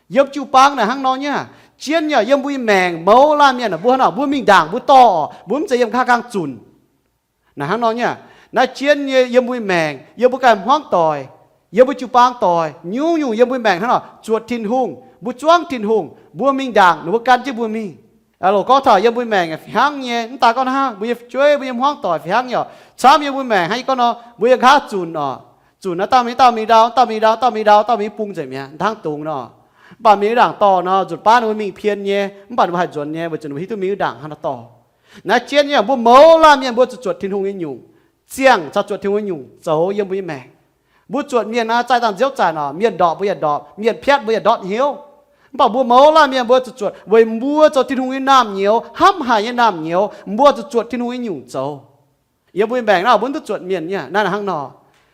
Yiem jiu-baang naaic hnangv nor nyei. Jienv nyei yiem mbuo nyei maengc mouz laanh mienh, mbuo hnangv nor mbuo mingh ndaangc mbuo dorh oc, mbuo mv zeiz yiem nqa'haav nqaang zunc. Naaic hnangv nor nyei. Naaiv jienv nyei yiem mbuo nyei maengc, yiem mbuo ganh hmuangv doic, yiem mbuo jiu-baang doic, nyungc-nyungc yiem mbuo nyei maengc hnangv nor zuotc Tin-Hungh, mbuo zuangv Tin-Hungh, mbuo mingh ndaangc ninh mbuo gan jienv mbuo mingh. Loz gorngv taux yiem mbuo nyei maengc fih hnangv nyei, mv daaih gorngv naaiv hnangv, mbuo nyei fu'jueiv, mbuo nyei hmuangv doic fih hnangv nyei oc. Camv yiem mbuo maengc hnangv yie gorngv nor, mbuo yiem nqa'haav zunc oc. Zunc naaiv dauh mingh dauh mingh ndau, dauh mingh ndau, dauh mingh ndau, dauh mingh bung nzengc mi'aqv, hnangv dungz nor. Mv baac mingh wuov ndaangc dorh nor, nzunc baav ninh mbuo mingh pien nyei, mv baac ninh mbuo haih nzuonx nyei, weic zuqc ninh mbuo hiuv duqv mingh wuov ndaangc hnangv nor dorh. Naaiv jienv nyei mbuo mouz laanh mienh mbuo zuqc zuotc Tin-Hungh nyei nyungc, ziangh caux zuotc Tin-Hungh nyei nyungc zoux yiem mbuo nyei maengc. Mbuo zuotc mienh naaiv zaih dangh nziouv zanc oc, mienh ndorpc mbuo yaac ndorpc, mienh piatv mbuo yaac ndortv hnyouv. Mv baac mbuo mouz laanh mienh mbuo zuqc zuotc weic mbuo zoux Tin-Hungh nyei naamh nyouz, hnamv haic nyei naamh nyouz, mbuo zuqc zuotc Tin-Hungh nyei nyungc zoux. Yiem mbuo nyei maengc naaiv mbuo mv duqv zuotc mienh nyei. Naaiv hnangv nor,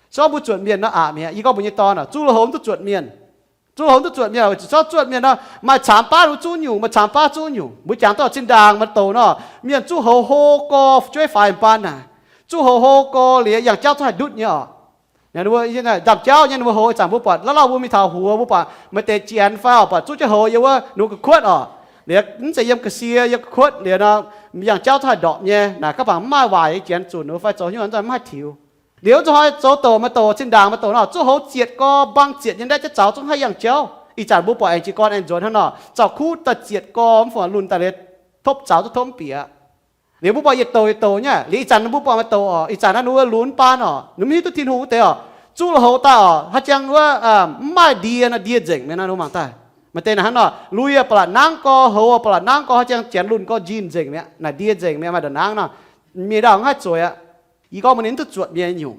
se gorngv mbuo zuotc mienh naaiv aqc mi'aqv. Yie gorngv mbuox nyei dorn oc, zuqv lui-houx mv duqv zuotc mienh. Zuqv lui-houx mv duqv zuotc mienh, weic zuqc se gorngv zuotc mienh nor, maaih caamx baav mbuo zuqv nyungc, maaih caamx baav zuqv nyungc. Mbuo jangx duqv zinh ndaangc maaih douc nor, mienh zuqv houx hlo gorx fu'jueiv faix m'baan naaic. Zuqv houx hlo gorx liuz yangh jauv zungv haih ndutv nyei oc. Nzamc jauv nyei ninh mbuo houx ih zanc mbuo buatc lauh lauh mbuo mingh taux huox mbuo buatc maaih deix janx fai oc, buatc zuqv jienv houx yiem wuov ninh mbuo ga'kuotv oc. Liuz mv zeiz yiem ga'sie yiem ga'kuotv liuz nor, yangh jauv zungv haih ndorpc nyei. Naaic gaax bangc mv maaih waaic nyei janx zunc ninh mbuo fai zoux hnyouv nzauh mv haih tiux. Liuz zuqc haaix zoux douc maaih douc zinh ndaangc maaih douc nor zuqv houx zietc gorx mbang zietc nyei ndaetv jienv zaux zungv haih yangh jauv. Ih zanc mbuo buatc aengx jiez gorn aengx nzuonx hnangv nor, zaux kuv daaih zietc gorx mv fungc lunx daaih liuz topv zaux zungv topv mv bieqc. Liuz mbuo buatc yietc douc yietc douc nyei, liuz ih zanc mbuo buatc maaih douc oc, ih zanc naaiv ninh mbuo lunx baan oc, ninh mv hiuv duqv Tin-Hungh wuov deix oc, zuqv houx daaih oc, haaix jangx wuov mv maaih ndie nor, ndie nzengc mi'aqv naaiv ninh mbuo mangc daaih. Maaih deix naaic hnangv nor, lui ba'laqc nangv gorx, houx ba'laqc nangv gorx, haaix jangx janx lunx gorx njinh nzengc mi'aqv, naaic ndie nzengc mi'aqv, maaih ndongc nangv nor, mienh ndau mv haih zueiz aqv. Yie gorngv mbuox ninh mv duqv zuotc mienh nyungc.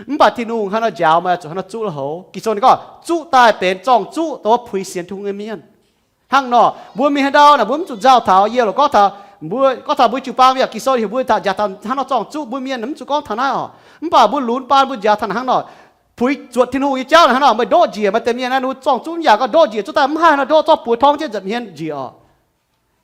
Mv baac Tin-Hungh haaix nor njaaux meih zuqc haaix nor zuqv houx. Ging-Sou ninh gorngv zuqv daaih benx zorng-zuqv dongh wuov puix sienx Tin-Hungh nyei mienh. Hnangv nor mbuo mingh haaix ndau naaic mbuo mv zuqc nzauh taux yie loc gorngv taux mbuo, gorngv taux mbuo jiu-baang mingh Ging-Sou heuc mbuo njaaux taux hnangv nor zorng-zuqv, mbuo mienh mv zuqc gorngv taux naaiv oc. Mv baac mbuo lunx baan mbuo njaaux taux naaic hnangv nor, puix zuotc Tin-Hungh nyei jauv naaic hnangv nor, meih ndoqv njiec maaih deix mienh naaiv ninh mbuo zorng-zuqv mv yaac gorngv ndoqv njiec zuqv daaih mv haih nor ndoqv zorqv buoz torngv jienv nza'hmien njiec oc.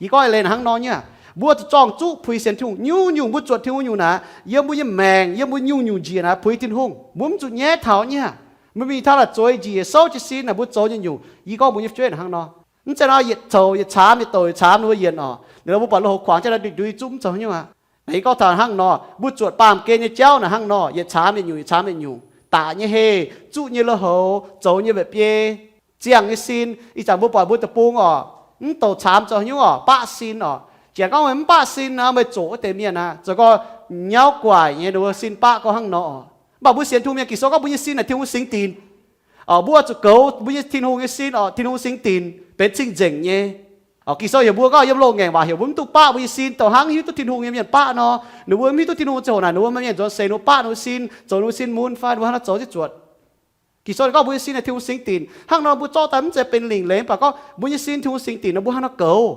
Yie gorngv eix leiz naaic hnangv nor nyei, mbuo zuqc zorng-zuqv puix sienx Tin-Hungh. Nyungc-nyungc mbuo zuotc Tin-Hungh nyungc naaic, yiem mbuo nyei maengc, yiem mbuo nyungc-nyungc njiec naaic puix Tin-Hungh, mbuo mv zuqc nyaiv taux nyei. Mbuo mingh taux naaic zueiz njiec souv jiez sin naaic mbuo zoux nyei nyungc. Yie gorngv mbuo nyei fu'jueiv naaic hnangv nor, mv zeiz nor yietc touc yietc caamx yietc douc yietc caamx ninh mbuo yienc oc. Ninh mbuo buatc lui-houx kuangx jienv naaiv ndui-ndui zuqv mv zoux haaix nyungc aqv. Naaic yie gorngv taux hnangv nor, mbuo zuotc baamh gen nyei jauv naaic hnangv nor, yietc caamx yietc nyungc, yietc caamx yietc nyungc, daic nyei heh, zuqv nyei lui-houx, zoux nyei mba'biei, ziangh nyei sin. Ih zanc mbuo buatc mbuo deic-bung oc, mv douc caamx zoux haaix nyungc oc, baqv sin oc. Janx gorngv meih mv baqv sin nor, meih zoqc wuov deix mienh aqv. Zoux gorngv nyauv guaic nyei ninh mbuo sin baqv gorngv hnangv nor oc. Mv baac mbuo sienx Tin-Hungh mienh Ging-Sou gorngv mbuo nyei sin naaic Tin-Hungh singx dinc. Mbuo zuqc goux mbuo nyei Tin-Hungh nyei sin oc, Tin-Hungh singx dinc benx cing-nzengc nyei. Ging-Sou heuc mbuo gorngv yiem loz-ngaengc waac heuc mbuo mv duqv baqv mbuo nyei sin dongh hnangv hiuv duqv Tin-Hungh nyei mienh baqv nor. Ninh mbuo mv hiuv duqv Tin-Hungh ziangh hoc naaic ninh mbuo maaih mienh nzuonx seix ninh mbuo baqv ninh mbuo sin, zoux ninh mbuo sin mun fai ninh mbuo hnangv nor zoux jienv zuotc. Ging-Sou ninh gorngv mbuo nyei sin naaic Tin-Hungh singx dinc. Hnangv nor mbuo zorqv daaih mv zeiz benx lingc leiz, mv baac gorngv mbuo nyei sin Tin-Hungh singx dinc nor mbuo hnangv nor goux,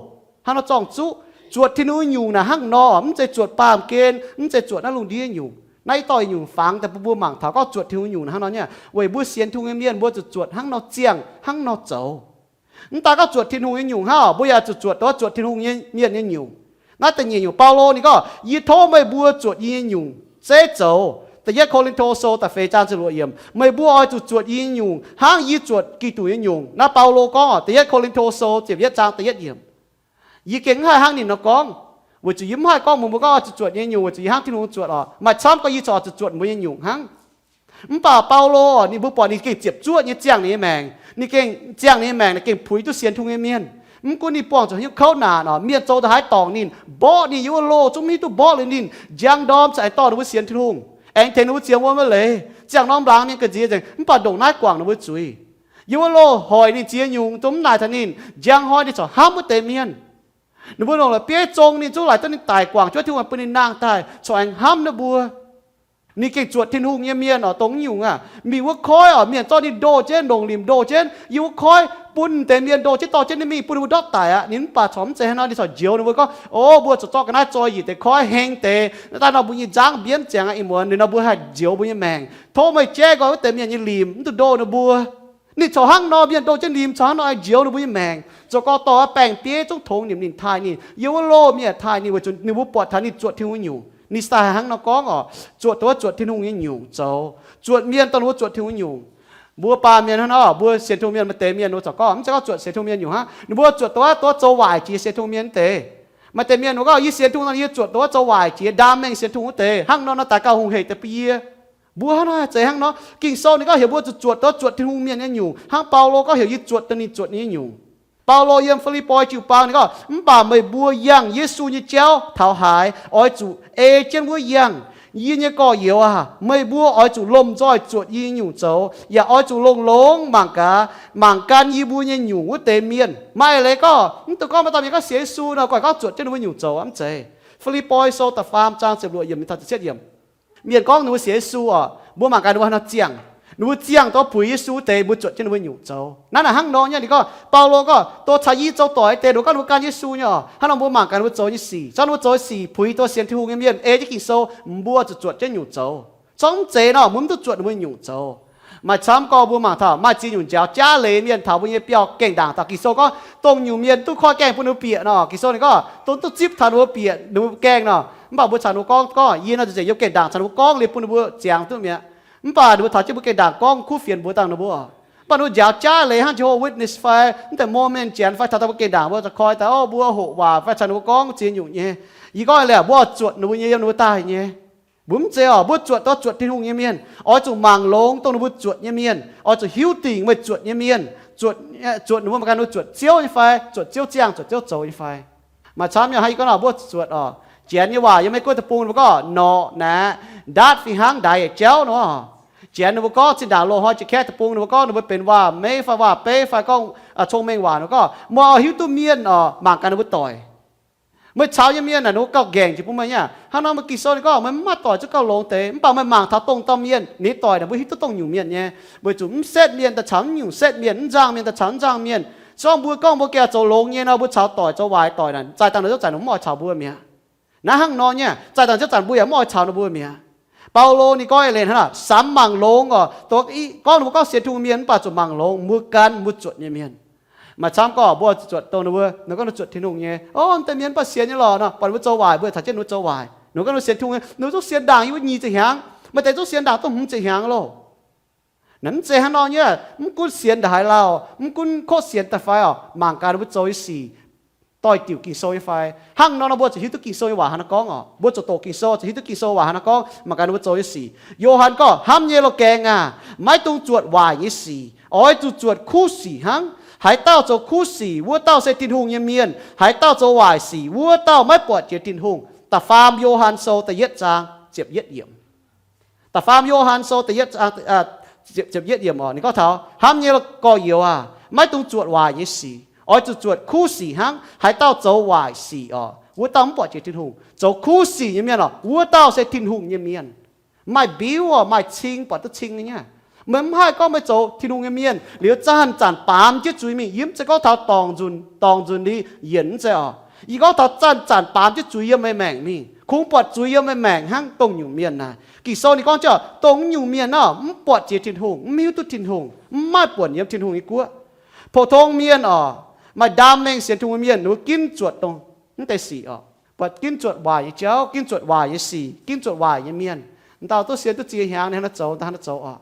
hnangv nor zorng-zuqv. Zuotc Tin-Hungh nyungc naaic hnangv nor, mv zeiz zuotc baamh gen, mv zeiz zuotc naaiv lungh ndiev nyungc. Naaiv yie dorh yietc nyungc fangx daaih bun mbuo mangc taux gorngv zuotc Tin-Hungh nyungc naaic hnangv nor nyei. Weic mbuo sienx Tin-Hungh nyei mienh mbuo zuqc zuotc hnangv nor ziangh, hnangv nor zoux. Mv daaih gorngv zuotc Tin-Hungh nyei nyungc hnangv, mbuo yaac zuqc zuotc dongh zuotc Tin-Hungh nyei mienh nyei nyungc. Naaiv da'nyeic nyungc, Baulo ninh gorngv, yie tov meih mbuo zuotc yie nyei nyungc zeiv zoux. Da'yietv Ko^lin^to Sou da'feix zaang ziepc luoqc yiemc, meih mbuo oix zuqc zuotc yie nyei nyungc hnangv yie zuotc Giduc nyei nyungc. Naaiv Baulo gorngv, Da'yietv Ko^lin^to Sou ziepc yietv zaang da'yietv yiemc. Yie gengh mv haih hnangv ninh nor gorngv, weic zuqc yie mv haih gorngv mbuox mbuo gorngv oix zuqc zuotc yie nyei nyungc weic zuqc yie hnangv Tin-Hungh zuotc oc. Maaih camv gorngv yie corc oix zuqc zuotc mbuo nyei nyungc hnangv. Mv baac Baulo ninh mbuo buatc ninh gengh ziepc zuoqv nyei ziangh ninh nyei maengc. Ninh gengh ziangh ninh nyei maengc naaic gengh puix duqv sienx Tin-Hungh nyei mienh. Mv gunv ninh buangh zuqc haaix nyungc kouv naanc oc, mienh zoux daaih haaix dorngc ninh, mborqv ninh, yiem wuov loh zungv mv hiuv duqv mborqv liuz ninh, njang ndorm caux aengx dorh ninh mbuo sienx Tin-Hungh, aengx tengx ninh mbuo ziex wuom wuov leiz. Ziangh norm laangz mienh ga'nziex nzengc, mv baac ndongc naaiv guangc ninh mbuo zuiz. Yiem wuov loh hoic ninh ziex nyungc dongh mv naaic taux ninh, njang hnoi ninh corc hnamv wuov deix mienh. Ninh mbuo longc la'bieiv zong ninh zungv laaic duqv ninh daic guangc juov Tin-Hungh bun ninh nangh daaih corc aengx hnamv ninh mbuo. Ninh gengh zuotc Tin-Hungh nyei mienh oc, dongh nyungc aac, mingh wuov koiv oc, mienh zorqv ninh ndoh jienv, ndongc limc ndoh jienv yiem wuov koiv, bun deix mienh ndoh jienv dorh jienv ninh mingh bun ninh mbuo ndortv daic aqv. Ninh mv baac corc mv zeiz hnangv nor, ninh corc njoux ninh mbuo gorngv, O, mbuo corc zorqv ga'naaiv zoi njiec deix koiv heng deix, naaiv daaih nor mbuo nyei nzangv mbienv ziangx aqv. Ih muonz ninh nor mbuo haih njoux mbuo nyei maengc. Tov meih jaiv nqoi wuov deix mienh nyei limc, mv dungx ndoh ninh mbuo. Ninh corc hnangv nor, mienh ndoh jienv limc corc hnangv nor aengx njoux ninh mbuo nyei maengc. Zoux gorx dorh baeng-bieiv zungv tongx nimc ninh, taaih ninh, yiem wuov loh mienh taaih ninh, weic zuqc ninh mbuo buatc taux ninh zuotc Tin-Hungh nyungc. Ninh daaih hnangv nor gorngv oc, zuotc dongh wuov zuotc Tin-Hungh nyei nyungc zoux, zuotc mienh dongh wuov zuotc Tin-Hungh nyungc. Mbuo baamh mienh hnangv nor, mbuo sienx Tin-Hungh mienh maaih deix mienh ninh mbuo corc gorngv mv zeiz gorngv zuotc sienx Tin-Hungh mienh nyungc hnangv, ninh mbuo zuotc dongh wuov, dongh wuov zoux waaic jiex sienx Tin-Hungh mienh wuov deix. Maaih deix mienh ninh mbuo gorngv, Yie sienx Tin-Hungh nor, yie zuotc dongh wuov zoux waaic jiex ndaam mengh sienx Tin-Hungh wuov deix. Hnangv nor nor daaih gauh hungh hec deix bun yie. Mbuo hnangv nor haih zeiz hnangv nor. Ging-Sou ninh gorngv heuc mbuo zuqc zuotc dongh zuotc Tin-Hungh mienh nyei nyungc, hnangv Baulo gorngv heuc yie zuotc dongh ninh zuotc ninh nyei nyungc. Baulo yiem Fi^lipv^poi jiu-baang ninh gorngv, Mv baac meih mbuo yangh Yesu nyei jauv taux haaix, oix zuqc ei jienv wuov yangh. Yie nyei gorx-youz aac, meih mbuo oix zuqc lomh nzoih zuotc yie nyei nyungc zoux, yaac oix zuqc longx-longx mangc gaax, mangc gan yie mbuo nyei nyungc wuov deix mienh. Maaih leiz gorngv, mv dungx gorngv maaih dauh mienh gorngv sienx Yesu nor, goiv gorngv zuotc jienv ninh mbuo nyungc zoux, mv zeiz. Fi^lipv^poi Sou da'faam zaang ziepc luoqc yiemc mingh taux ziepc cietv yiemc. Mienh gorngv ninh mbuo sienx Yesu oc, mbuo mangc gaax ninh mbuo haaix nor ziangh. Ninh mbuo ziangh dongh puix Yesu wuov deix, mbuo zuotc jienv ninh mbuo nyungc zoux. Naaiv naaic hnangv nor nyei, ninh gorngv, Baulo gorngv, Dongh caux yie zoux doic deix, ninh mbuo gorngv ninh mbuo gan Yesu nyei oc. Hnangv nor mbuo mangc gaax ninh mbuo zoux nyei sic. Zorqv ninh mbuo zoux sic puix dongh sienx Tin-Hungh nyei mienh ei jienv Ging-Sou, mbuo zuqc zuotc jienv nyungc zoux. Zorqv mv zeiz nor, mbuo mv duqv zuotc ninh mbuo nyungc zoux. Maaih camv gorngv mbuo mangc taux maaih ziex nyungc njaaux jaav leiz mienh taux mbuo nyei biauv gaengh ndaangc daaih. Ging-Sou gorngv dongh nyungc mienh duqv koiv gaengh bun ninh mbuo bieqc nor, Ging-Sou ninh gorngv dongh duqv zipv taux ninh mbuo bieqc, ninh mbuo gaengh nor, Mv baac mbuo caux ninh mbuo gorngv, gorngv, Yie nor nzuqc nzengc yiem gaengh ndaangc caux ninh mbuo gorngv liuz bun ninh mbuo ziangx duqv mi'aqv. Mv baac ninh mbuo taux jienv mbuo gaengh ndaangc gorngv kuv fienx mbuox dangh ninh mbuo oc. Mv baac ninh mbuo njaaux jaav leiz hnangv Jehovah Witness fai mv deix Mormon Janx fai taux daaih mbuo gaengh ndaangc mbuo za'gengh koi daaih, o, mbuo hoqc waac fai caux ninh mbuo gorngv ziex nyungc nyei. Yie gorngv leh mbuo oix zuotc ninh mbuo nyei yiem ninh mbuo daaih nyei. Mbuo mv zeiz oc, mbuo zuotc daaih zuotc Tin-Hungh nyei mienh. Oix zuqc mangc longx dongh ninh mbuo zuotc nyei mienh. Oix zuqc hiuv dingc meih zuotc nyei mienh. Zuotc, zuotc ninh mbuo mangc gaax ninh mbuo zuotc Ziouv nyei fai, zuotc Ziouv ziangh, zuotc Ziouv zoux nyei fai. Maaih camv nyei hnangv yie gorngv nor, mbuo zuotc oc, Janx nyei waac yiem Meiv Guoqv deic-bung ninh mbuo gorngv norqc naeqc, ndaatv fih hnangv ndaix yietc jauv nor. Janx ninh mbuo gorngv zinh ndaangc loz-hnoi jiex kaeqv deic-bung ninh mbuo gorngv ninh mbuo benx waac-meiv fai waac-beiv fai gorngv cong-mengh waac ninh mbuo gorngv, meih oix hiuv duqv mienh oc, mangc gaax ninh mbuo doic. Meih caux nyei mienh naaic ninh mbuo gauh nqaengc jiex bun meih nyei. Hnangv nor meih Ging-Sou ninh gorngv meih mv maaih doic zuqc gauh longx deix, mv baac meih mangc taux dongh dauh mienh ninh doic naaic mbuo hiuv duqv dongh nyungc mienh nyei. Weic zuqc mv setv mienh daaih caux mv nyungc setv mienh, mv nzangh mienh daaih caux mv nzangh mienh. Se gorngv mbuo gorngv mbuo gengh zoux longx nyei nor, mbuo caux doic zoux waaic doic naaic, zaih dangh naaic zouv zanc ninh mv oix caux mbuo mi'aqv. Naaiv hnangv nor nyei, zaih dangh zouv zanc mbuo yaac mv oix caux ninh mbuo mi'aqv. Baulo ninh gorngv eix leiz hnangv naaic, samx mangc longx oc, gorngv ninh mbuo gorngv sienx Tin-Hungh mienh mv baac zuqc mangc longx, mbuo gan mbuo zuotc nyei mienh. Maaih camv gorngv mbuo zuotc dongh ninh mbuo, ninh gorngv ninh zuotc Tin-Hungh nyei, o, deix mienh mv baac sienx nyei lorqc nor, buatc ninh mbuo zoux waaic mbuo caux jienv ninh mbuo zoux waaic. Ninh gorngv ninh sienx Tin-Hungh nyei, ninh zungv sienx ndaangc yie mbuo nyic ziepc hnyangx, maaih deix zungv sienx ndaangc duqv hmz ziepc hnyangx loh. Naaiv mv zeiz hnangv nor nyei, mv gunv sienx ndaaih haaix lauh, mv gunv kotv sienx daaih fai oc, mangc gaax ninh mbuo zoux nyei sic doix-diuc Ging-Sou nyei fai. Hnangv nor nor mbuo zuqc hiuv duqv Ging-Sou nyei waac hnangv naaiv gorngv oc. Mbuo zuqc doqc Ging-Sou zuqc hiuv duqv Ging-Sou waac hnangv naaiv gorngv, mangc gaax ninh mbuo zoux nyei sic. Yo^han gorngv, hnamv nyei loz-gaengh aac, maiv dungx zuotc waaic nyei sic. Oix zuqc zuotc kuv sic hnangv. Haaix dauh zoux kuv sic, wuov dauh se Tin-Hungh nyei mienh. Haaix dauh zoux waaic sic, wuov dauh maiv buatc jiex Tin-Hungh. Da'faam Yo^han Sou da'yietv zaang ziepc yietv yiemc. Da'faam Yo^han Sou da'yietv, ziepc yietv yiemc oc, ninh gorngv taux, hnamv nyei gorx-youz aac, maiv dungx zuotc waaic nyei sic. Oix zuqc zuotc kuv sic hnangv. Haaix dauh zoux waaic sic oc, wuov dauh mv buatc jiex Tin-Hungh. Zoux kuv sic nyei mienh oc, wuov dauh se Tin-Hungh nyei mienh. Maaih mbiuv oc, maaih cing, buatc duqv cing nyei. Meih mv haih gorngv meih zoux Tin-Hungh nyei mienh liuz zanc-zanc baamz jienv zuiz mingh. Yie mv zeiz gorngv taux dorngc nzunc, dorngc nzunc ni yienc, mv zeiz oc. Yie gorngv taux zanc-zanc baamz jienv zuiz yiem meih maengc mingh, kungx buatc zuiz yiem meih maengc hnangv. Dongh nyungc mienh naaic, Ging-Sou ninh gorngv jienv, dongh nyungc mienh nor, mv buatc jiex Tin-Hungh, mv hiuv duqv Tin-Hungh, mv maaih buonc yiem Tin-Hungh nyei guoqv. Pou-tong mienh oc, maaih ndaam mengh sienx Tin-Hungh mienh, ninh mbuo ginv zuotc dongh mv deix sic oc. Buatc ginv zuotc waaic nyei jauv, ginv zuotc waaic nyei sic, ginv zuotc waaic nyei mienh. Dauh duqv sienx duqv ziex hnyangx, ninh hnangv naaiv zoux, hnangv naaiv zoux oc.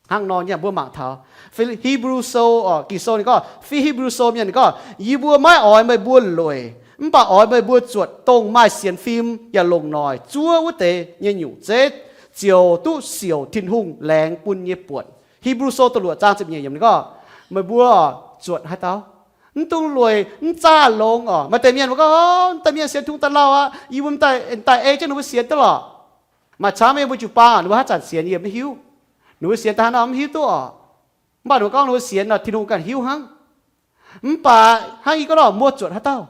Hnangv nor nyei mbuo mangc taux Fi-, Hipv^lu Sou oc, Ging-Sou ninh gorngv, Fi-, Hipv^lu Sou mienh ninh gorngv, yie mbuo maiv oix meih mbuo lueic, mv baac oix meih mbuo zuotc dongh maaih sienx fim yaac longc noic zuov wuov deix nyei nyungc zeiv, ziouc duqv siouc Tin-Hungh laengz bun nyei buonc. Hipv^lu Sou da'luoqc zaang ziepc nyeic yiemc ninh gorngv, meih mbuo zuotc haaix dauh? Mv dungx lueic, mv zaah longx oc. Maaih deix mienh mbuo gorngv, o, deix mienh sienx Tin-Hungh daaih lauh aqv, yie mbuo daaih ei jienv ninh mbuo sienx duqv lorqc. Maaih camv nyei mbuo jiu-baang, ninh mbuo haaix zanc sienx yie mv hiuv. Ninh mbuo sienx daaih hnangv nor mv hiuv duqv oc. Mv baac ninh mbuo gorngv ninh mbuo sienx nor, Tin-Hungh ganh hiuv hnangv. Mv baac hnangv yie gorngv nor, mbuo zuotc haaix dauh?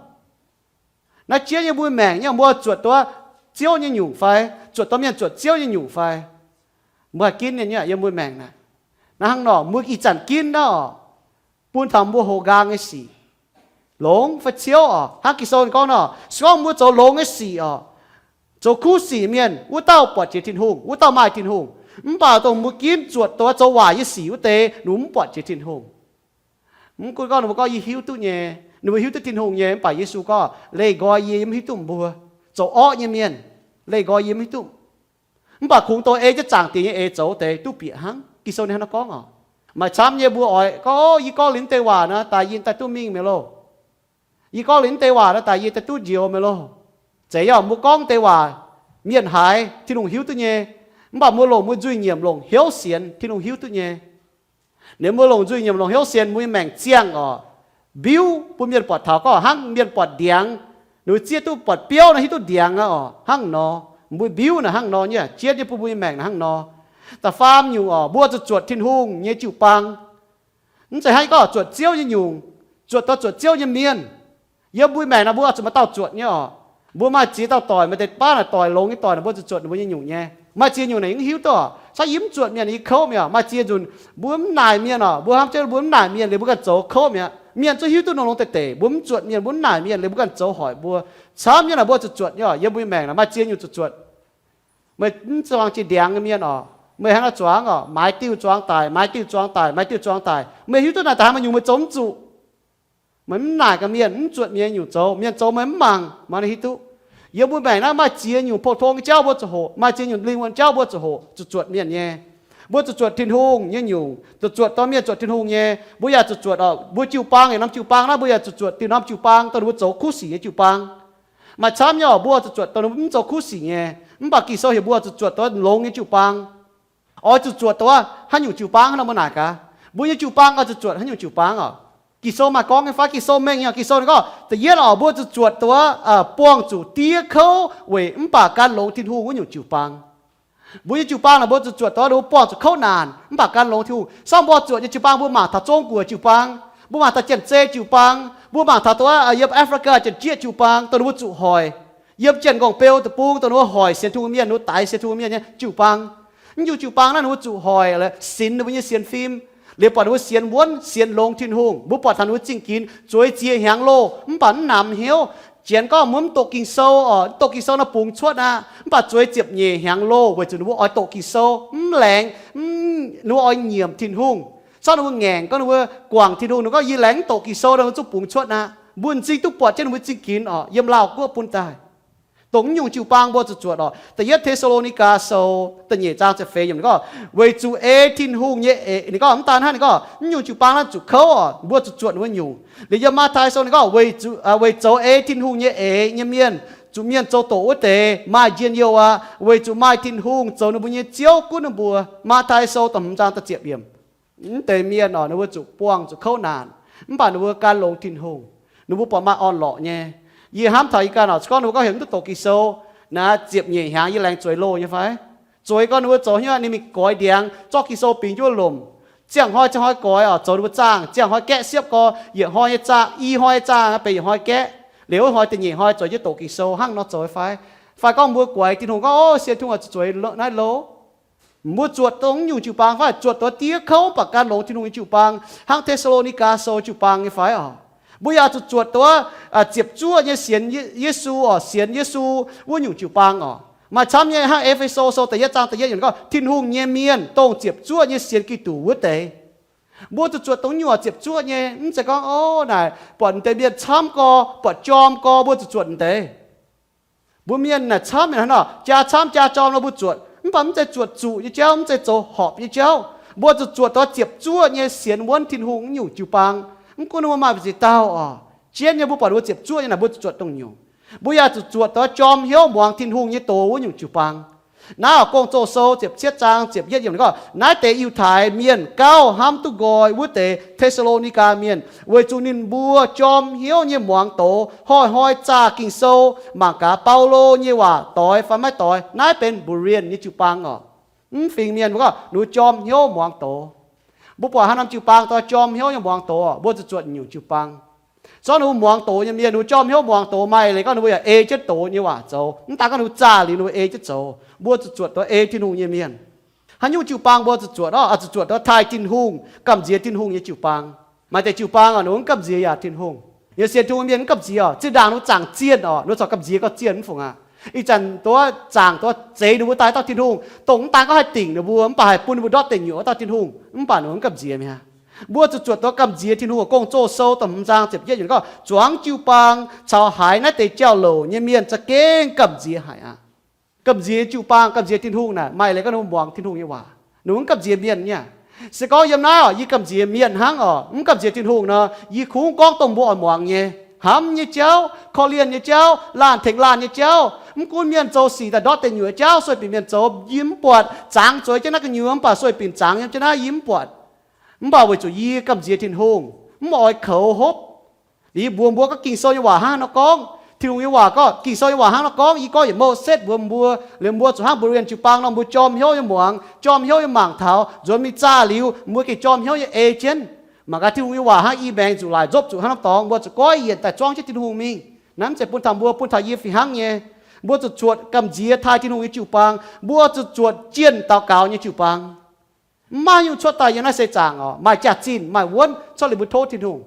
Naaiv jiex yiem mbuo maengc nyei, mbuo zuotc duqv Ziouv nyei nyungc fai? Zuotc duqv mienh zuotc Ziouv nyei nyungc fai? Mbuo haih ginv nyei yiem mbuo maengc naaic. Naaiv hnangv nor, mbuo ih zanc ginv naaiv oc, bun taux mbuo houx nqaang nyei sic, longx fai ciouv oc. Hnangv Ging-Sou ninh gorngv nor, se gorngv mbuo zoux longx nyei sic oc, zoux kuv sic mienh, wuov dauh buatc jiex Tin-Hungh, wuov dauh maaih Tin-Hungh. Mv baac dongh mbuo ginv zuotc duqv zoux waaic nyei sic wuov deix, ninh mbuo mv buatc jiex Tin-Hungh. Mv gunv gorngv ninh mbuo gorngv, yie hiuv duqv nyei, ninh mbuo hiuv duqv Tin-Hungh nyei, mv baac Yesu gorngv, leih nqoi yie, yie mv hiuv duqv mbuo. Zoux orqv nyei mienh, leih nqoi yie mv hiuv duqv. Mv baac kungx dongh ei jienv zaangc Diex nyei eix zoux deix duqv bieqc hnangv. Ging-Sou ninh hnangv naaiv gorngv oc. Maaih camv nyei mbuo oix gorngv, o, yie gorngv liuz deix waac nor, daaih yie daaih duqv mingh mi'aqv loh. Yie gorngv liuz deix waac nor, daaih yie daaih duqv njoux mi'aqv loh. Zeiz yaac mbuo gorngv deix waac, mienh haiz Tin-Hungh hiuv duqv nyei. Mv baac mbuo longc mbuo nzuih nyiemc longc hnyouv sienx, Tin-Hungh hiuv duqv nyei. Ninh mbuo longc nzuih nyiemc longc hnyouv sienx, mbuo nyei maengc ziangh oc. Mbiuv bun mienh buatc taux gorngv hnangv mienh buatc ndiangx, ninh mbuo zieqv duqv buatc biouv nor hiuv duqv ndiangx aqv oc. Hnangv nor, mbuo mbiuv naaic hnangv nor nyei, jienv nyei bun mbuo nyei maengc naaic hnangv nor. Da'faam nyungc oc, mbuo zuqc zuotc Tin-Hungh nyei jiu-baang. Mv zeiz hnangv yie gorngv zuotc Ziouv nyei nyungc, zuotc duqv zuotc Ziouv nyei mienh. Yiem mbuo maengc naaic mbuo zuqc maaih dauh zuotc nyei oc. Mbuo maaih ziex dauh doic, maaih deix baav naaic doic, longx nyei doic naaic mbuo zuqc zuotc ninh mbuo nyei nyungc nyei. Maaih ziex nyungc naaic yie mv hiuv duqv oc. Caux yie mv zuotc mienh yie kouv mi'aqv. Maaih ziex nzunc mbuo mv naaic mienh oc, mbuo hnamv jienv mbuo mv naaic mienh liuz mbuo ganh zoux kouv mi'aqv. Mienh zungv hiuv duqv nongx nongx deix deix, mbuo mv zuotc mienh, mbuo mv naaic mienh liuz mbuo ganh zoux hoic mbuo. Caux mienh naaic mbuo zuqc zuotc nyei oc. Yiem mbuo maengc naaic maaih ziex nyungc zuqc zuotc. Meih mv zuangx jiex ndiangx nyei mienh oc, meih hnangv naaiv zuangx oc, maaiz diuh zuangx daic, maaiz diuh zuangx daic, maaiz diuh zuangx daic, meih hiuv duqv naaic daaih haaix maaih nyungc meih zoux mv zuqc. Meih mv naaic gaax mienh, mv zuotc mienh nyungc zoux, mienh zoux meih mv mangc, meih hiuv duqv. Yiem mbuo maengc naaiv maaih ziex nyungc pou-tong nyei jauv mbuo zuqc hoqc, maaih ziex nyungc lingh wuonh jauv mbuo zuqc hoqc, zuqc zuotc mienh nyei. Mbuo zuqc zuotc Tin-Hungh nyei nyungc, zuqc zuotc dorh mienh zuotc Tin-Hungh nyei. Mbuo yaac zuqc zuotc oc, mbuo jiu-baang, yietc norm jiu-baang naaiv mbuo yaac zuqc zuotc diuh norm jiu-baang dongh ninh mbuo zoux kuv sic nyei jiu-baang. Maaih camv nyei oc, mbuo zuqc zuotc dongh ninh mbuo mv zoux kuv sic nyei. Mv baac Ging-Sou heuc mbuo zuqc zuotc dongh longx nyei jiu-baang. Oix zuqc zuotc dongh haaix nyungc jiu-baang hnangv nor mbuo naaic gaax. Mbuo nyei jiu-baang oix zuqc zuotc haaix nyungc jiu-baang oc? Ging-Sou maaih gorngv nyei fai? Ging-Sou mengh nyei. Ging-Sou ninh gorngv da'yietv oc, mbuo zuqc zuotc dongh buangh zuqc diev kouv weic mv baac gan longx Tin-Hungh wuov nyungc jiu-baang. Mbuo nyei jiu-baang naaic mbuo zuqc zuotc dongh buangh zuqc kouv naanc mv baac gan longx Tin-Hungh. Sorng mbuo zuotc nyei jiu-baang mbuo mangc taux Zong-Guoqv jiu-baang, mbuo mangc taux Janx-Zei jiu-baang, mbuo mangc taux dongh yiem Africa Janx-Jieqv jiu-baang dongh ninh mbuo zuqc hoic. Yiem Janx-Nqorngv Beu deic-bung dongh ninh mbuo hoic sienx Tin-Hungh mienh, ninh mbuo daix sienx Tin-Hungh mienh nyei jiu-baang. Mv nyungc jiu-baang naaiv ninh mbuo zuqc hoic, sinx ninh mbuo nyei sienx fim, liuz buatc ninh mbuo sienx wuonv sienx longx Tin-Hungh. Mbuo buatc taux ninh mbuo zingh ginx zueiz ziex hnyangx loh mv baac mv namx hnyouv. Janx gorngv mbuo mv doqc Ging-Sou oc, mv doqc Ging-Sou nor bungx cuotv aqv. Mv baac zueiz ziepc nyeic hnyangx loh weic zuqc ninh mbuo oix doqc Ging-Sou, mv laengz, ninh mbuo oix nyiemc Tin-Hungh. Corc ninh mbuo ngaengc gorngv ninh mbuo guangc Tin-Hungh, ninh gorngv yie laengz mv doqc Ging-Sou nor, ninh mbuo zungv bungx cuotv aqv. Mbuo m'zing duqv buatc jienv ninh mbuo zingh ginx oc, yiem Laauh Guoqv bun daaih. Dongh mv nyungc jiu-baang mbuo zuqc zuotc oc. Da'yietv Te^saa^lo^ni^gaa Sou da'nyeic zaang ziepc feix yiemc ninh gorngv, weic zuqc ei Tin-Hungh nyei eix, ninh gorngv mv daan hnangv, ninh gorngv mv nyungc jiu-baang naaiv zuqc kouv oc, mbuo zuqc zuotc ninh mbuo nyungc. Liuz yiem Matv^tai Sou ninh gorngv, weic zuqc, weic zoux ei Tin-Hungh nyei eix nyei mienh, zuqc mienh zoux doqc wuov deix maaih njien-youh aqv, weic zuqc maaih Tin-Hungh zoux ninh mbuo nyei Ziouv gunv ninh mbuo. Matv^tai Sou da'hmz zaang da'ziepc yiemc. Mv deix mienh oc, ninh mbuo zuqc buangh zuqc kouv naanc, mv baac ninh mbuo gan longx Tin-Hungh. Ninh mbuo buatc maaih orn-lorqc nyei. Yie hnamv taux yie ganh oc, se gorngv ninh mbuo gorngv heuc mv duqv doqc Ging-Sou, naaiv ziepc nyeic hnyangx yie laengz zueiz loh nyei fai? Zueiz gorngv ninh mbuo zoux hnyouv ninh mingh goix ndiangx, zorqv Ging-Sou bingx jienv wuov lomc. Ziangh hnoi ziangh hnoi goix oc, zoux ninh mbuo zaangh. Ziangh hnoi gaeqv siepv gorx, yietc hnoi nyei zaangh, i hnoi nyei zaangh benx yietc hnoi gaeqv. Liuz wuov hnoi da'nyeic hnoi zueiz jienv doqc Ging-Sou hnangv nor zoux fai? Fai gorngv mbuo guaix Tin-Hungh gorngv, o, sienx Tin-Hungh zuqc zueiz naaiv loh. Mbuo zuotc dongh mv nyungc jiu-baang fai zuotc dongh diev kouv mv baac gan longx Tin-Hungh nyei jiu-baang, hnangv Te^saa^lo^ni^gaa Sou jiu-baang nyei fai oc? Mbuo yaac zuqc zuotc dongh ziepc zuoqv nyei sienx Yesu oc, sienx Yesu wuov nyungc jiu-baang oc. Maaih camv nyei hnangv E^fe^so Sou da'yietv zaang da'yietv yiemc gorngv, Tin-Hungh nyei mienh dongh ziepc zuoqv nyei sienx Giduc wuov deix. Mbuo zuqc zuotc dongh nyungc ziepc zuoqv nyei, mv zeiz gorngv, o, naaic buatc deix mienh camv gorx, buatc jorm gorx, mbuo zuqc zuotc deix. Mbuo mienh naaic camv mienh hnangv nor, jaa camv jaa jorm nor mbuo zuotc, mv baac mv zeiz zuotc zuqc nyei jauv, mv zeiz zoux horpc nyei jauv. Mbuo zuqc zuotc dongh ziepc zuoqv nyei sienx wuonv Tin-Hungh nyungc jiu-baang. Mv gunv ninh mbuo maaih mbu'ziex dauh oc, jienv nyei mbuo buatc ninh mbuo ziepc zuoqv nyei naaic, mbuo zuqc zuotc dongh nyungc. Mbuo yaac zuqc zuotc dongh jorm hnyouv muangx Tin-Hungh nyei doz wuov nyungc jiu-baang. Naaiv oc, Gong-Zoh Sou ziepc cietv zaang ziepc yietv yiemc gorngv, naaiv deix Yiutai mienh gauh hnamv duqv nqoi wuov deix Te^saa^lo^ni^gaa Mienh, weic zuqc ninh mbuo jorm hnyouv nyei muangx doz, hnoi-hnoi zaah Ging-Sou, mangc gaax Baulo nyei waac doix fai maiv doix. Naaiv benx Berean nyei jiu-baang oc. Mv fingx mienh mbuo gorngv ninh mbuo jorm hnyouv muangx doz. Mbuo buatc haaix norm jiu-baang dongh jorm hnyouv nyei muangx doz, mbuo zuqc zuotc nyungc jiu-baang. Zorqv ninh mbuo muangx doz nyei mienh, ninh mbuo jorm hnyouv muangx doz, maaih leiz gorngv ninh mbuo yaac ei jienv doz nyei waac zoux. Mv daan gorngv ninh mbuo zaah liuz ninh mbuo ei jienv zoux. Mbuo zuqc zuotc dongh ei Tin-Hungh nyei mienh. Haaix nyungc jiu-baang mbuo zuqc zuotc oc? Zuqc zuotc dongh taaih Tin-Hungh, gamh nziex Tin-Hungh nyei jiu-baang. Maaih deix jiu-baang oc, ninh mbuo mv gamh nziex yaac Tin-Hungh. Yaac sienx Tin-Hungh mienh mv gamh nziex oc. Zinh ndaangc ninh mbuo zaangc zienh oc, ninh mbuo corc gamh nziex gauh zienh mv fungc aqv. Ih zanc dongh zaangc dongh zeix ninh mbuo daaih dauh Tin-Hungh, dongh mv daan gorngv haih dingc ninh mbuo mv baac haih bun ninh mbuo ndortv deic nyuoqc dauh Tin-Hungh, mv baac ninh mbuo mv gamh nziex mi'aqv. Mbuo zuqc zuotc dongh gamh nziex Tin-Hungh. Gong-Zoh Sou da'hmz zaang ziepc yietv yiemc gorngv, zuangx jiu-baang caux haiz naaiv deix jauv-louc nyei mienh za'gengh gamh nziex haic aqv. Gamh nziex jiu-baang, gamh nziex Tin-Hungh naaic maaih leiz gorngv ninh mbuo muangx Tin-Hungh nyei waac, ninh mbuo mv gamh nziex mienh nyei. Se gorngv yiem naaiv oc, yie gamh nziex mienh hnangv oc, mv gamh nziex Tin-Hungh nor, yie kungx gorngv dongh mbuo oix muangx nyei, hnamv nyei jauv, korv-lienh nyei jauv, laanh tengx laanh nyei jauv. Mv gunv mienh zoux sic daaih ndortv deic nyuoqc jauv, sueih binc mienh zoux yie mv buatc. Zangx zueiz jienv naaiv gu'nyuoz mv baac sueih binc zangx yiem jienv naaiv yie mv buatc. Mv baac weic zuqc yie gamh nziex Tin-Hungh, mv oix koux hopv. Liuz mbuox mbuo gorngv Ging-Sou nyei waac hnangv nor gorngv, Tin-Hungh nyei waac gorngv, Ging-Sou nyei waac hnangv nor gorngv. Yie gorngv yietc Mouv Setv mbuox mbuo, liuz mbuo zuqc hnangv Berean jiu-baang nor, mbuo jorm hnyouv nyei muangx, jorm hnyouv nyei mangc taux, nzuonx mingh zaah liuz, mbuo gengh jorm hnyouv nyei ei jienv. Mangc gaax Tin-Hungh nyei waac hnangv i maengx zuqc laaic nzopv zuqc hnangv norm dorngx, mbuo zuqc goiv yienc daaih zuangv jienv Tin-Hungh mingh. Naaiv mv zeiz bun taux mbuo, bun taux yie fih hnangv nyei. Mbuo zuqc zuotc gamh nziex taaih Tin-Hungh nyei jiu-baang. Mbuo zuqc zuotc jienh daux gaux nyei jiu-baang. Mv maaih nyungc cuotv daaih yiem naaiv seix zaangc oc, maaih jaax-zinh, maaih wuonv, corc liuz mbuo tov Tin-Hungh.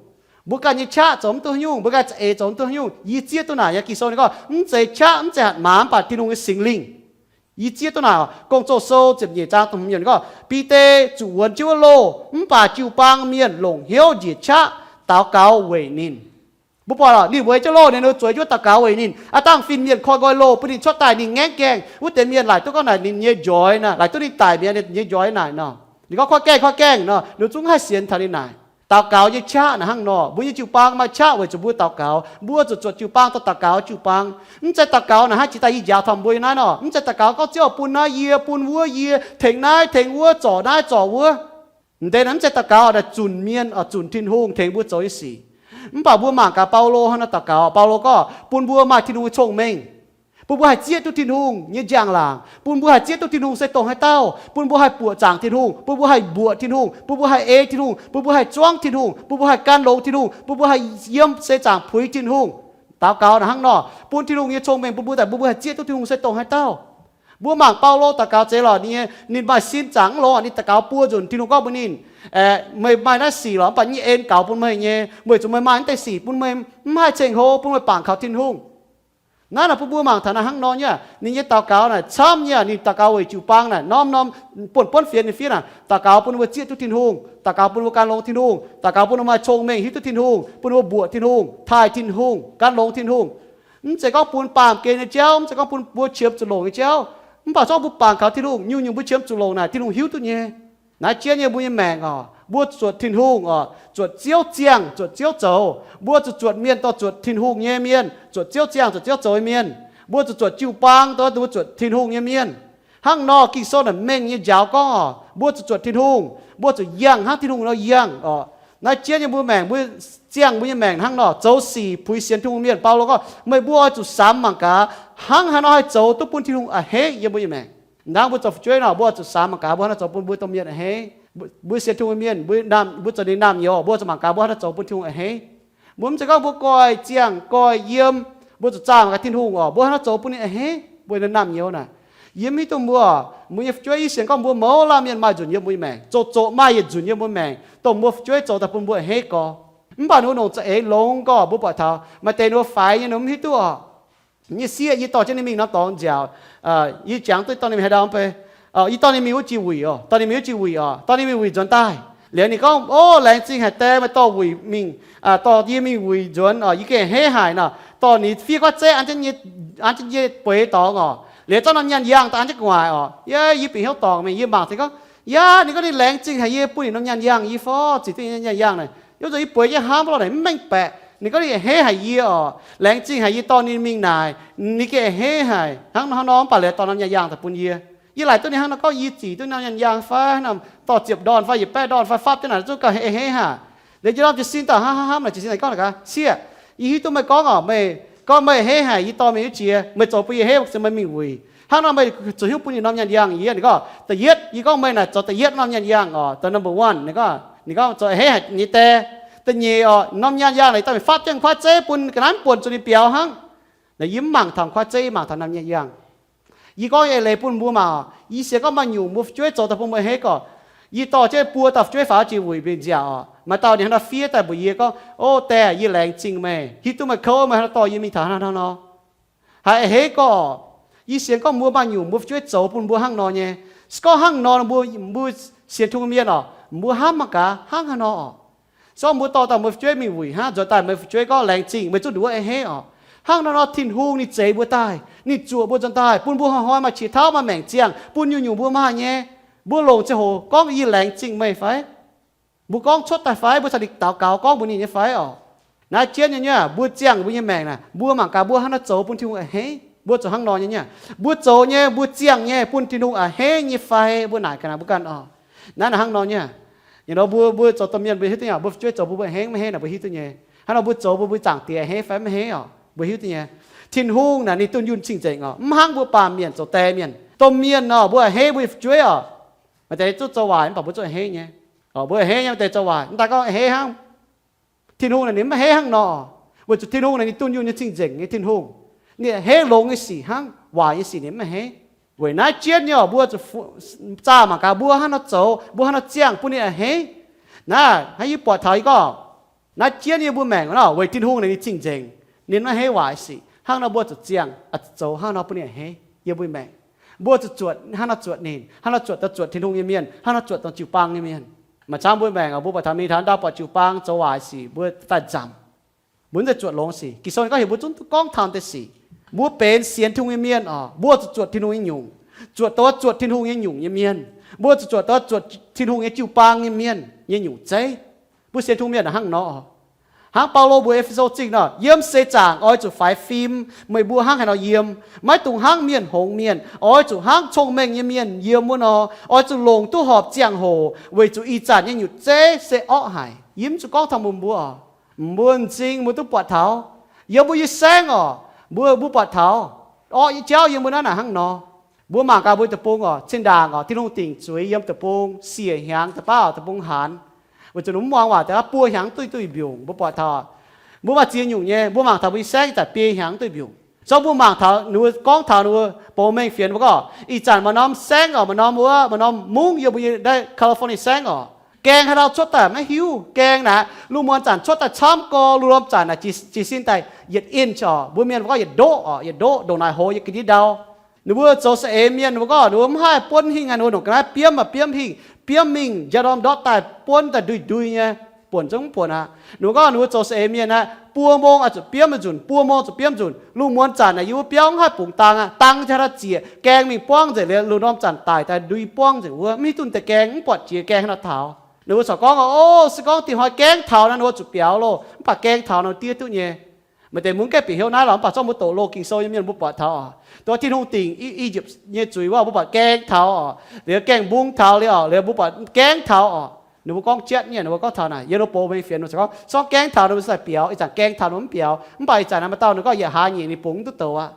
Mbuo ganh nyei qaqv zoux mv duqv haaix nyungc, mbuo ganh nyei za'eix zoux mv duqv haaix nyungc. Yie zieqv duqv naaic nyei, Ging-Sou ninh gorngv, mv zeiz qaqv, mv zeiz hatc maaz, mv baac Tin-Hungh nyei Singx Lingh. Yie zieqv duqv naaic oc. Gong-Zoh Sou ziepc nyeic zaang da'hmz yiemc gorngv, Bide zuqc wuonx jienv wuov loh, mv baac jiu-baang mienh longc hnyouv njiec qaqv daux gaux weic ninh. Mbuo buatc ninh weic jienv loh, ninh zueiz jienv daux gaux weic ninh. Aav dangh fin-mienh koi nqoi loh bun ninh cuotv daaih, ninh ngaengv gaengh. Wuov deix mienh laaic duqv gorngv naaic ninh nyei njoix naaic, laaic duqv ninh daic mi'aqv, ninh nyei njoix naaic nor. Ninh gorngv koi gaengh, koi gaengh nor, ninh zungv haih sienx taux ninh naaic. Daux gaux nyei qaqv naaic hnangv nor, mbuo nyei jiu-baang maaih qaqv weic zuqc mbuo daux gaux. Mbuo zuqc zuotc jiu-baang daaih daux gaux jiu-baang. Mv zeiz daux gaux naaic hnangv jiex daaih yie njaaux taux mbuo nyei naaiv nor. Mv zeiz daux gaux gorngv Ziouv bun naaiv yie, bun wuov yie, tengx naaiv tengx wuov, zorc naaiv zorc wuov. M'deix naaic mv zeiz daux gaux naaic zunc mienh, zunc Tin-Hungh tengx mbuo zoux nyei sic. Mv baac mbuo mangc gaax Baulo hnangv naaiv daux gaux. Baulo gorngv bun mbuo maaih Tin-Hungh nyei cong-mengh, bun mbuo haih zieqv duqv Tin-Hungh nyei njang-laangc, bun mbuo haih zieqv duqv Tin-Hungh se dongh haaix dauh, bun mbuo haih buoqc zaangc Tin-Hungh, bun mbuo haih mbuoqc Tin-Hungh, bun mbuo haih ei Tin-Hungh, bun mbuo haih zuangv Tin-Hungh, bun mbuo haih gan longx Tin-Hungh, bun mbuo haih yiem se zaangc puix Tin-Hungh. Daux gaux naaic hnangv nor, bun Tin-Hungh nyei cong-mengh bun mbuo daaih, bun mbuo haih zieqv duqv Tin-Hungh se dongh haaix dauh. Mbuo mangc Baulo daux gaux zeiz lorqc, ninh, ninh maaih sin zaangc mv longx, ninh daux gaux buo nzunc, Tin-Hungh gorngv mbuox ninh, aeqv, meih maaih naaiv sic lorqc, mv baac yie nyei en gaux bun meih nyei, meih zuqc meih maaih naaiv deix sic bun meih mv haih ceng-hlo, bun meih bangc kaux Tin-Hungh. Naaiv naaic bun mbuo mangc taux naaiv hnangv nor nyei aqv. Ninh nyei daux gaux naaic camv nyei aqv. Ninh daux gaux weic jiu-baang naaic norm-norm, buonv-buonv fienx ninh fiev naaic, daux gaux bun ninh mbuo zieqv duqv Tin-Hungh, daux gaux bun ninh mbuo gan longx Tin-Hungh, daux gaux bun ninh mbuo maaih cong-mengh hiuv duqv Tin-Hungh, bun ninh mbuo mbuoqc Tin-Hungh, taaih Tin-Hungh, gan longx Tin-Hungh. Mv zeiz gorngv bun baamh gen nyei jauv, mv zeiz gorngv bun mbuo qiemx zuqc longc nyei jauv. Mv baac zorqv mbuo bangc kaux Tin-Hungh, nyungc-nyungc mbuo qiemx zuqc longc naaic Tin-Hungh hiuv duqv nyei. Naaiv jienv nyei mbuo nyei maengc oc, mbuo zuqc zuotc Tin-Hungh oc, zuotc Ziouv ziangh, zuotc Ziouv zoux. Mbuo zuqc zuotc mienh dorh zuotc Tin-Hungh nyei mienh, zuotc Ziouv ziangh, zuotc Ziouv zoux nyei mienh. Mbuo zuqc zuotc jiu-baang dorh mbuo zuotc Tin-Hungh nyei mienh. Hnangv nor Ging-Sou naaic mengh nyei njaaux gorngv oc, mbuo zuqc zuotc Tin-Hungh, mbuo zuqc yangh hnangv Tin-Hungh nor yangh oc. Naaiv jienv nyei mbuo maengc, mbuo ziangh mbuo nyei maengc hnangv nor zoux sic puix sienx Tin-Hungh mienh. Baulo gorngv meih mbuo oix zuqc samx mangc gaax, hnangv haaix nor haih zoux duqv bun Tin-Hungh a'hneiv yiem mbuo nyei maengc. Hnangv mbuo zoux fu'jueiv nor, mbuo oix zuqc samx mangc gaax mbuo hnangv nor zoux bun mbuo domh mienh a'hneiv. Mbuo, mbuo sienx Tin-Hungh mienh, mbuo naamh, mbuo zoux ninh naamh nyouz, mbuo zuqc mangc gaax mbuo hnangv nor zoux bun Tin-Hungh a'hneiv. Mbuo mv zeiz gorngv mbuo goiv ziangh goiv yiem, mbuo zuqc zaah mangc gaax Tin-Hungh oc, mbuo hnangv nor zoux bun ninh a'hneiv, mbuo naamh nyouz naaic. Yie mv hiuv duqv mbuo, mbuo nyei fu'jueiv, yie sienx gorngv mbuo mouz laanh mienh maaih nzunc yiem mbuo nyei maengc, zoqc zoqc maaih yietc nzunc yiem mbuo maengc, dongh mbuo fu'jueiv zoux daaih bun mbuo a'hneiv gorx. Mv baac ninh mbuo longc za'eix longx gorx, mbuo buatc taux maaih deix ninh mbuo faix nyei, ninh mbuo mv hiuv duqv oc. Nyei sieqv, yie dorh jienv ninh mingh norm dorngx nziaauc, yie jangx duqv dorh ninh mingh haaix ndau mv bei. Yie dorh ninh mingh wuov jiex wuic oc, dorh ninh mingh wuov jiex wuic oc, dorh ninh mingh wuic nzuonx daaih. Liuz ninh gorngv, O, laengz zingh haic die, meih dorh wuic mingh, dorh yie mingh wuic nzuonx oc, yie gengh a'hneiv haic nor. Dorh ninh fiev kuaaiv zeiv an jienv yie bueix dorngx oc. Liuz zorqv norm nyaanh yangh daaih an jienv gu'nguaaic oc. Yie, yie bieqc hnyouv dorngc mingh, yie mangc taux gorngv, yaac ninh gorngv ninh laengz zingh haic yie bun ninh norm nyaanh yangh yie fov zic duqv nyaanh yangh naaic. Yie zuqc yie bueix jienv hnamv lorqc naaic, mv mengh baeqc. Ninh gorngv ninh a'hneiv haic yie oc, laengz zingh haic yie dorh ninh mingh naaic, ninh gengh a'hneiv haic hnangv nor hnangv nor, mv baac liuz dorh norm nyaanh yangh daaih bun yie. Yie laaic duqv ninh hnangv nor gorngv yie zic duqv norm nyaanh yangh fai hnangv nor, dorh ziepc ndorn fai yietc baeqv ndorn fai fapv jienv naaic zungv gauh a'hneiv haic. Liuz njang norm jiez sin daaih hnamv hnamv hnamv naaic, jiez sin naaic gorngv naaic gaax, Sieqv, yie hiuv duqv meih gorngv oc, meih gorngv meih a'hneiv haic yie dorh mingh wuov jiex, meih zoux bun yie a'hneiv, meih mingh wuic. Hnangv nor meih zuqc hiuv bun yie norm nyaanh yangh. Yie ninh gorngv, da'yietv, yie gorngv meih naaic zoux da'yietv norm nyaanh yangh oc, the number one. Ninh gorngv, ninh gorngv zoux a'hneiv haic nyei die. Da'nyeic oc, norm nyaanh yangh naaic dorh mingh fapv jienv kuaaiv zeiv bun ga'naaiv mv buonc zuqc ninh biaux hnangv. Naaic yie mv mangc taux kuaaiv zeiv, yie mangc taux norm nyaanh yangh. Yie gorngv eix leiz bun mbuo mangc oc. Yie sienx gorngv maaih nyungc mbuo fu'jueiv zoux daaih bun mbuo a'hneiv gorx. Yie dorh jienv buo dauh fu'jueiv faaux jiex wuic mingh nziaauc oc. Maaih dauh ninh hnangv nor fiev daaih mbuox yie gorngv, O die, yie laengz zingh meih, hiuv duqv meih kouv, meih hnangv nor dorh yie mingh taux hnangv hnangv nor. Haiz a'hneiv gorx oc. Yie sienx gorngv mbuo maaih nyungc mbuo fu'jueiv zoux bun mbuo hnangv nor nyei. Se gorngv hnangv nor mbuo, mbuo sienx Tin-Hungh mienh oc, mbuo hnamv mangc gaax hnangv haaix nor oc. Se gorngv mbuo dorh daaih mbuo fu'jueiv mingh wuic hnangv, nzuonx daaih meih fu'jueiv gorngv laengz zingh, meih zungv nduov a'hneiv oc. Hnangv nor nor Tin-Hungh ninh zeix mbuo daaih, ninh zuoqc mbuo nzuonx daaih, bun mbuo hnoi-hnoi maaih qiex tauv maaih maengc ziangh, bun nyungc-nyungc mbuo maaih nyei. Mbuo longc ziangh hoc gorngv yie laengz zingh meih fai? Mbuo gorngv cuotv daaih fai? Mbuo caux ninh daux gaux gorngv mbuox ninh nyei fai oc? Naaiv jienv nyei nyei, mbuo ziangh mbuo nyei maengc naaic, mbuo mangc gaax mbuo hnangv naaiv zoux bun Tin-Hungh a'hneiv. Mbuo zoux hnangv nor nyei nyei. Mbuo zoux nyei, mbuo ziangh nyei, bun Tin-Hungh a'hneiv nyei fai? Mbuo naaic ga'naaiv mbuo ganh oc. Naaiv naaic hnangv nor nyei. Ih hnoi mbuo, mbuo zoux domh mienh mbuo hiuv duqv nyei, mbuo fu'jueiv zoux bun mbuo a'hneiv maiv a'hneiv naaic mbuo hiuv duv nyei. Hnangv nor mbuo zoux bun mbuo Zaangc Diex a'hneiv fai maiv a'hneiv oc, mbuo hiuv duv nyei. Tin-Hungh naaic ninh dunh yunh cing-nzengc oc, mv hnangv mbuo baamh mienh zoux die mienh. Domh mienh nor mbuo a'hneiv mbuo nyei fu'jueiv oc. Maaih deix zungv zoux waaic mv baac mbuo zungv a'hneiv nyei. Oc, mbuo a'hneiv nyei, maaih deix zoux waaic, mv daaih gorngv a'hneiv hnangv. Tin-Hungh naaic ninh maiv a'hneiv hnangv nor. Weic zuqc Tin-Hungh naaic ninh dunh yunh nyei cing-nzengc nyei Tin-Hungh. Ninh a'hneiv longx nyei sic hnangv, waaic nyei sic ninh maiv a'hneiv. Weic naaiv jienv nyei oc, mbuo zuqc zaah mangc gaax mbuo hnangv nor zoux, mbuo hnangv nor ziangh bun ninh a'hneiv. Naaiv hnangv yie buatc taux yie gorngv, naaiv jienv yie mbuo maengc nor, weic Tin-Hungh naaic ninh cing-nzengc, ninh maiv a'hneiv waaic sic. Hnangv nor mbuo zuqc ziangh, zuqc zoux hnangv nor bun ninh a'hneiv yie mbuo maengc. Mbuo zuqc zuotc hnangv nor zuotc ninh, hnangv nor zuotc daaih zuotc Tin-Hungh nyei mienh, hnangv nor zuotc daaih jiu-baang nyei mienh. Maaih camv mbuo maengc oc, mbuo buatc taux mingh taux ndau buatc jiu-baang zoux waaic sic, mbuo daaih nzamc. Mbuo mv zeiz zuotc longx sic. Ging-Sou ninh gorngv heuc mbuo zungv duqv gorngv taux deix sic. Mbuo benx sienx Tin-Hungh nyei mienh oc, mbuo zuqc zuotc Tin-Hungh nyei nyungc. Zuotc dongh zuotc Tin-Hungh nyei nyungc nyei mienh. Mbuo zuqc zuotc dongh zuotc Tin-Hungh nyei jiu-baang nyei mienh nyei nyungc zeiv. Mbuo sienx Tin-Hungh mienh hnangv nor. Hnangv Baulo mbuox E^fe^so Zingh nor, yiem seix zaangc oix zuqc faix fim, meih mbuo hnangv haaix nor yiem. Maiv dungx hnangv mienh hngongx mienh, oix zuqc hnangv cong-mengh nyei mienh yiem wuov nor. Oix zuqc longc duqv horpc ziangh hoc, weic zuqc ih zanc nyei nyutc zeiv se orqv haic. Yie mv zuqc gorngv taux meih mbuo oc. Mbuo m'zing mbuo duqv buatc taux. Yiem mbuo nyei saengv oc, mbuo, mbuo buatc taux orqv nyei jauv yiem mbuo naaiv naaic hnangv nor. Mbuo mangc gaax mbuo deic-bung oc, zinh ndaangc oc, Tin-Hungh dingc zuiz yiem deic-bung siec hnyangx deix baav oc, deic-bung haanz. Weic zuqc ninh mv muangx waac daaih buo hnyangx duqv duih mbiungc, mbuo buatc taux. Mbuo maaih ziex nyungc nyei, mbuo mangc taux mbuo nyei saengv ih zanc biei hnyangx duih mbiungc. Zorqv mbuo mangc taux ninh mbuo gorngv taux ninh mbuo bou mengh fienx mbuo gorngv, ih zanc maaih norm saengv oc, maaih norm wuov, maaih norm mungv yiem mbuo nyei naaiv California saengv oc. Gaeng haaix ndau cuotv daaih maiv hiuv. Gaeng naaic lungh muonz zanc cuotv daaih camv gorx, lungh ndorm zanc naaic jiez, jiez sin daaih yietc inch oc, mbuo mienh mbuo gorngv yietc ndoqv oc, yietc ndoqv ndongc naaic hoz yiem ga'ndiev ndau. Ninh mbuo zoux saeng-eix mienh ninh mbuo gorngv ninh mbuo mv haih buonv hingh aqv, ninh mbuo ndongc ga'naaiv biomv maac biomv hingh, biomv mingh njang ndorm ndortv daaih buonv daaih ndui-ndui nyei, buonc zungv mv buonc aqv. Ninh mbuo gorngv ninh mbuo zoux saeng-eix mienh aqv, buo mong oix zuqc biomv nzunc, buo mong zuqc biomv nzunc. Lungh muonz zanc naaic yie mbuo biauv mv haih bungx dang aqv, dang ziouc haaix dauh ziec, gaeng mingh buangv nzengc liuz, lungh ndorm zanc daic daaih ndui buangv nzengc wuov, mv hiuv duqv deix gaeng, mv buatc jiex gaeng haaix nor taux. Ninh mbuo corc gorngv, o, se gorngv dingc hnoi gaengh taux nor, ninh mbuo zuqc biaux loh, mv baac gaengh taux nor diev duqv nyei. Maaih deix mbuo mv gaengh bieqc hnyouv naaiv lorqc, mv baac zorqv mbuo doqc loh Ging-Sou nyei mienh mbuo buatc taux oc. Dongh Tin-Hungh dingc I, I^yipv nyei zuiz wuov, mbuo buatc gaengh taux oc. Liuz gaengh mbung taux liuz oc, liuz mbuo buatc gaengh taux oc. Ninh mbuo gorngv jatv nyei, ninh mbuo gorngv taux naaic, yiem ninh mbuo bou mengh fienx ninh mbuo corc gorngv, se gorngv gaengh taux ninh mbuo ziouc biaux, ih zanc gaengh taux ninh mbuo mv biaux. Mv baac ih zanc naaic maaih dauh ninh gorngv yietc hlaax nyeic ninh bungx duqv douz aqv.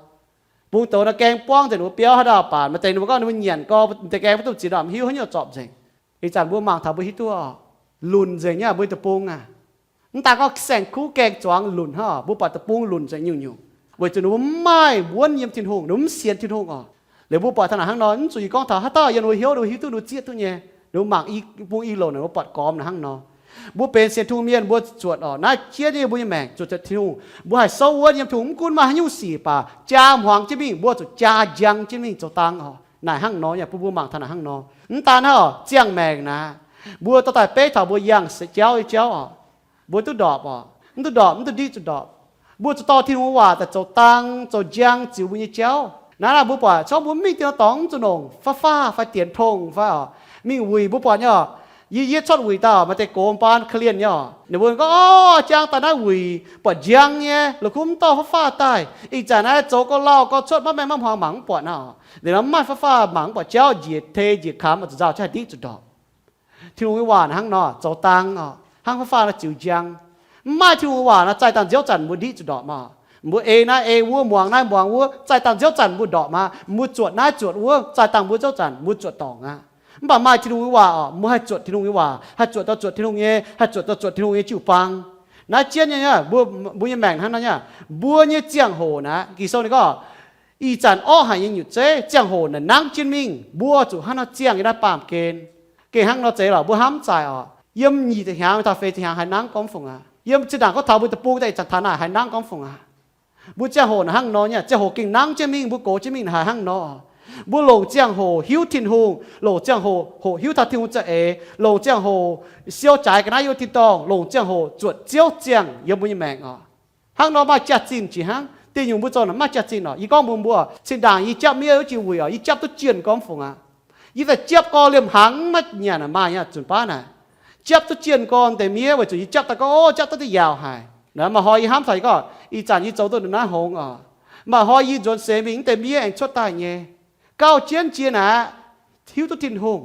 Bungx douz nor gaeng buangv nzengc, ninh mbuo biauv haaix dauh baac maaih deix ninh mbuo gorngv ninh mbuo nyanc gorx, deix gaeng maiv duqv ziex ndorm hiuv haaix nyungc zorpc nzengc. Ih zanc mbuo mangc taux mbuo hiuv duqv oc, lunc nzengc nyei mbuo nyei deic-bung aac. Mv daan gorngv saeng-kuv gaeng zuangx lunc hnangv oc, mbuo buatc deic-bung lunc nzengc nyungc-nyungc, weic zuqc ninh mbuo mv maaih wuonv yiem Tin-Hungh, ninh mbuo mv sienx Tin-Hungh oc. Liuz mbuo buatc taux naaic hnangv nor, mv zuqc yie gorngv taux haaix dauh yiem ninh mbuo hnyouv, ninh mbuo hiuv duqv, ninh mbuo zieqv duqv nyei. Ninh mbuo mangc i bung i loc naaic, mbuo buatc gormx naaic hnangv nor. Mbuo benx sienx Tin-Hungh mienh mbuo zuqc zuotc oc, naaiv jienv nyei mbuo nyei maengc zuqc zuotc Tin-Hungh. Mbuo haih souv wuonv yiem Tin-Hungh, mv gunv maaih haaix nyungc sic baac jaa hmuangx jienv mingh, mbuo zuqc jaa njang jienv mingh zoux dang oc. Naaic hnangv nor nyei, bun mbuo mangc taux naaic hnangv nor. Mv daan hnangv oc, ziangh maengc naaic, mbuo dorh daaih beiv taux mbuo yangh se jauv nyei jauv oc. Mbuo duqv ndorpc oc, mv duqv ndorpc, mv duqv ndiqv zuqc ndorpc. Mbuo zuqc dorh Tin-Hungh nyei waac daaih zoux dang, zoux njang ziux mbuo nyei jauv. Naaiv naaic mbuo buatc, corc mbuo mv mingh dien dorngx mv zuqc nongc fa'faav fai dienx tong fai oc, mingh wuic mbuo buatc nyei oc. Yie, yie cuotv wuic daaih oc, maaih deix gox baan korv-lienh nyei oc, ninh mbuo gorngv, o, jang daaih naaiv wuic buatc njang nyei, la'kuqv mv dorh fa'faav daaih. Ih zanc naaiv zoux gauh lauh gauh cuotv maiv maengh maiv hmuangx mangc mv buatc naaiv oc. Liuz nor mv maaih fa'faav mangc mv buatc jauv, njiec tei njiec kamx oix zuqc nzauh jienv haih ndiqv zuqc ndorpc. Tin-Hungh nyei waac hnangv nor zoux dang oc, hnangv fa'faav nor ziux njang. Mv maaih Tin-Hungh nyei waac nor, zaih dangh nziouv zanc mbuo ndiqv zuqc ndorpc maah. Mbuo ei naaiv ei wuov, muangx naaiv muangx wuov, zaih dangh nziouv zanc mbuo ndorpc maah. Mbuo zuotc naaiv zuotc wuov, zaih dangh mbuo nziouv zanc mbuo zuotc dorngc aqv. Mv baac maaih Tin-Hungh nyei waac oc, mbuo haih zuotc Tin-Hungh nyei waac, haih zuotc daaih zuotc Tin-Hungh nyei, haih zuotc daaih zuotc Tin-Hungh nyei jiu-baang. Naaiv jienv nyei, mbuo, mbuo nyei maengc hnangv naaiv nyei. Mbuo nyei ziangh hoc naaic, Ging-Sou ninh gorngv, ih zanc orqv haic nyei nyutc zeiv, ziangh hoc naaic nangv jienv mingh, mbuo zuqc hnangv nor ziangh yiem naaiv baamh gen. Gengh hnangv nor zeiz lorqc, mbuo hnamv zaaic oc. Yiem nyic ziepc hnyangx taux feix ziepc hnyangx haiz nangv gormx fungc aqv. Yiem zinh ndaangc gorngv taux mbuo deic-bung daaih ih zanc taux naaic haiz nangv gormx fungc aqv. Mbuo ziangh hoc naaic hnangv nor nyei, ziangh hoc gengh nangv jienv mingh, mbuo gox jienv mingh naaic haiz hnangv nor. Mbuo longc ziangh hoc hiuv Tin-Hungh, longc ziangh hoc, hoqc hiuv taux Tin-Hungh za'eix, longc ziangh hoc siou jaaix ga'naaiv yiem tin-dorngh, longc ziangh hoc zuotc Ziouv ziangh yiem mbuo nyei maengc oc. Hnangv nor maaih jaax-zinh jiex hnangv. Dingh nyungc mbuo zoux naaic maaih jaax-zinh oc. Yie gorngv mbuox mbuo, zinh ndaangc yie japv miev wuov jiex wuic oc, yie japv duqv jienh gormx fungc aqv. Yie daaih japv gorx liemh hnaangx maiv nyanc maaih nyei zunc baav naaic. Japv duqv jienh gorx deix miev weic zuqc yie japv daaih gorngv, o, japv duqv duqv yaauc haic. Naaiv maaih hnoi yie hnamv taux yie gorngv, ih zanc yie zoux duqv naaiv hngongx oc. Maaih hnoi yie nzuonx seix mingh, mv deix miev aengx cuotv daaih nyei. Gauh jienv jiex naaic, hiuv duqv Tin-Hungh.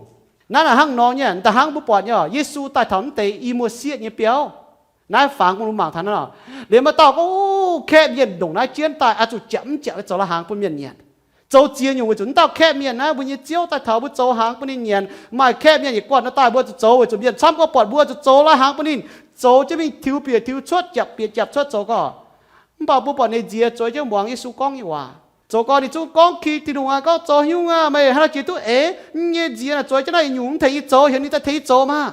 Naaiv naaic hnangv nor nyei, da'hnangv mbuo buatc nyei oc, Yesu daaih taux mv deix i muoz-sieqv nyei biauv. Naaiv fangx bun mbuo mangc taux naaiv oc. Liuz maaih dauh gorngv, kaeqv mienh ndongc naaiv jienv daaih, oix zuqc ziepc mv ziepc zoux la'hnaangx bun mienh nyanc. Zoux ziex nyungc weic zuqc mv dauh kaeqv mienh naaiv, mbuo nyei Ziouv daaih taux mbuo zoux hnaangx bun ninh nyanc. Maaih kaeqv mienh yietc guanh nor daaih mbuo zuqc zoux weic zuqc mienh camv gorngv buatc mbuo zuqc zoux la'hnaangx bun ninh. Zoux jienv mingh tiux bieqc tiux cuotv, ziepc bieqc ziepc cuotv zoux gorx. Mv baac mbuo buatc ninh nziex zueiz jienv muangx Yesu gorngv nyei waac. Zoux gorx ninh zungv gorngv ki Tin-Hungh aqv, gorngv, zoux nyungc aac, meih haaix nor jiex duqv eix? Nyei nziex naaic zueiz jienv naaiv yietc nyungc mv tengx yie zoux, heuc ninh daaih tengx yie zoux maah.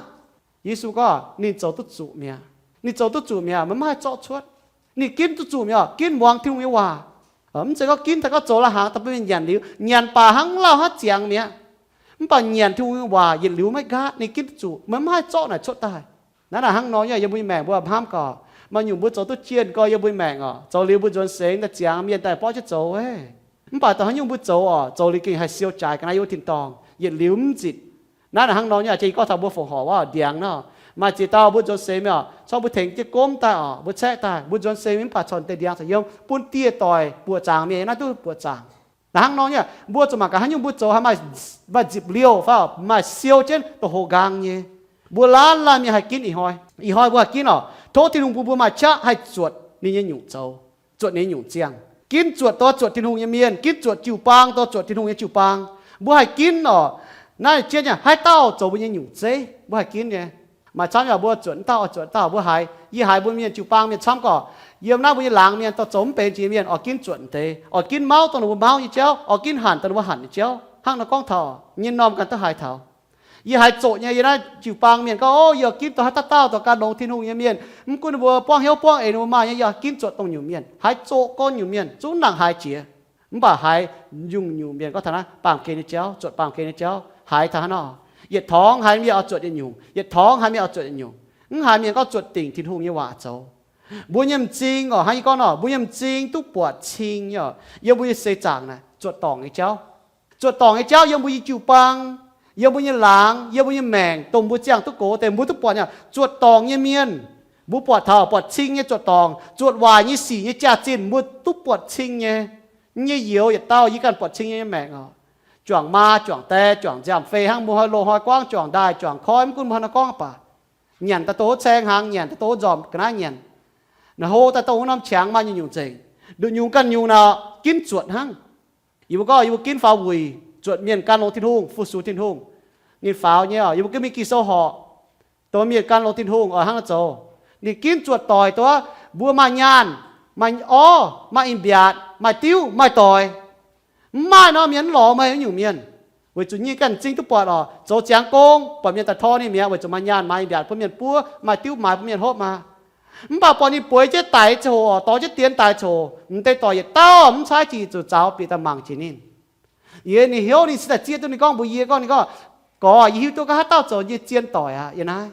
Yesu gorngv ninh zoux duqv zuqc mi'aqv. Ninh zoux duqv zuqc mi'aqv, meih maiv haih zorqv cuotv. Ninh ginv duqv zuqc mi'aqv, ginv muangx Tin-Hungh nyei waac. Mv zeiz gorngv ginv daaih gorngv zoux la'hnaangx daaih bun mienh nyanc liuz, nyanc baac hnangv lauh hnangv ziangx mi'aqv. Mv baac nyanc Tin-Hungh nyei waac yietc liuz maiv nqaatv, ninh ginv duqv zuqc, meih maiv haih zorqv naaic cuotv daaih. Naaiv naaic hnangv nor nyei, yiem mbuo nyei maengc mbuo hnamv gorx, Maaih nyungc mbuo zoux duqv jienh gorx yiem mbuo maengc oc, zoux liuz mbuo nzuonx seix daaih ziangx mienh daaih borqv jienv zoux, mv baac dongh haaix nyungc mbuo zoux oc, zoux liuz gengh haih siou jaaix ga'naaiv yiem wuov tin-dorngh, yietc liuz mv nzitc. Naaiv hnangv nor nyei, a'jang yie gorngv taux mbuo fongc horc wuov ndiangx nor, maaih ziex dauh mbuo nzuonx seix mingh oc, corc mbuo tengx jienv gomv daaih oc, mbuo caeqv daaih, mbuo nzuonx seix mingh mv baac corc deix ndiangx corc yiem bun dieh doic buoqc zaangc mienh, naaiv duqv buoqc zaangc. Naaiv hnangv nor nyei, mbuo zuqc mangc gaax haaix nyungc mbuo zoux haih maaih nzipc liouh fai maaih siou jienv dongh houx nqaang nyei. Mbuo laanh laanh mienh haih ginv ih hnoi, ih hnoi mbuo haih ginv oc, tov Tin-Hungh bun mbuo maaih qaqv haih zuotc ninh nyei nyungc zoux, zuotc ninh nyei nyungc ziangh. Ginv zuotc dongh zuotc Tin-Hungh nyei mienh, ginv zuotc jiu-baang dongh zuotc Tin-Hungh nyei jiu-baang. Mbuo haih ginv oc, naaiv jien nyei haaix dauh zoux mbuo nyei nyungc zeiv, mbuo haih ginv nyei. Maaih camv yaac mbuo zuotc wuov dauh, zuotc wuov dauh, mbuo haiz, yie haiz mbuo mienh jiu-baang mienh camv gorqv, yiem naaiv mbuo nyei laangz mienh dorh zoux mv benx jiex mienh oix ginv zuotc deix, oix ginv mauv dongh ninh mbuo mauv nyei jauv, oix ginv hanc dongh ninh mbuo hanc nyei jauv. Hnangv nor gorngv taux nyei norm ganh duqv haiz taux. Yie haiz zoqc nyei, yie naaiv jiu-baang mienh gorngv, Ov, yie oix ginv dongh haaix dauh dauh dongh gan longx Tin-Hungh nyei mienh, mv gunv ninh mbuo buangv hnyouv buangv eix ninh mbuo maaih nyei, yie oix ginv zuotc dongh nyungc mienh. Haiz zoqc gorngv nyungc mienh zungv nangc haiz jiex. Mv baac haiz nyungc-nyungc mienh gorngv taux naaiv baamh gen nyei jauv, zuotc baamh gen nyei jauv, haiz taux haaix nor. Yietc torngx haiz mienh oix zuotc yietc nyungc, yietc torngx haiz mienh oix zuotc yietc nyungc. Mv haiz mienh gorngv zuotc dingc Tin-Hungh nyei waac zoux. Mbuo nyei m'zing oc, hnangv yie gorngv nor, mbuo nyei m'zing duqv buatc cing nyei oc, yiem mbuo nyei seix zaangc naaic zuotc dorngc nyei jauv. Zuotc dorngc nyei jauv yiem mbuo nyei jiu-baang, yiem mbuo nyei laangz, yiem mbuo nyei maengc, dongh mbuo ziangh duqv gox deix mbuo duqv buatc nyei oc. Zuotc dorngc nyei mienh, mbuo buatc taux buatc cing nyei zuotc dorngc, zuotc waaic nyei sic nyei jaax-zinh mbuo duqv buatc cing nyei. Yie nyei youz yietc dauh yie ganh buatc cing nyei maengc oc. Juangc maa, juangc die, juangc nziaamv-fei hnangv mbuo hnoi loz hnoi guangv juangc ndaaih juangc koiv, mv gunv mbuo hnoi nor gorngv baac, nyanc daaih dongh wuov caeng hnaangx, nyanc daaih dongh wuov nzormc ga'naaiv nyanc. Naaiv hlo daaih dongh wuov norm qangx maaih nyungc-nyungc nzengc. Nduqc nyungc ganh nyungc naaic ginv zuotc hnangv. Yie mbuo gorngv yie mbuo ginv faaux wuic, zuotc mienh gan longx Tin-Hungh, fu-sux Tin-Hungh. Ninh faaux nyei oc, yie mbuo ginv mingh Ging-Sou horc, dongh mienh gan longx Tin-Hungh oix hnangv naaiv zoux. Ninh ginv zuotc doic dongh wuov mbuo maaih nyaanh, maaih orv, maaih ih mbiaatc, maaih diuv, maaih doic. Mv maaih nor mienh mv lorz meih wuov nyungc mienh. Weic zuqc yie ganh m'zing duqv buatc oc, zoux ziangx gong buatc mienh daaih tor ninh mi'aqv, weic zuqc maaih nyaanh maaih ih mbiaatc bun mienh buov, maaih diuv maaih bun mienh hopv maah. Mv baac buatc ninh bueix jienv daic coc oc, dorh jienv dienx daaih coc, m'deix doic yietc dauh mv caaiv jiex, zuqc zaux bieqc daaih mangc jiex ninh. Yie ninh hnyouv ninh cingx daaih zieqv duqv ninh gorngv mbuox yie gorngv, ninh gorngv, Gorx, yie hiuv duqv gorngv haaix dauh zoux yie zien doic aqv. Yie naaiv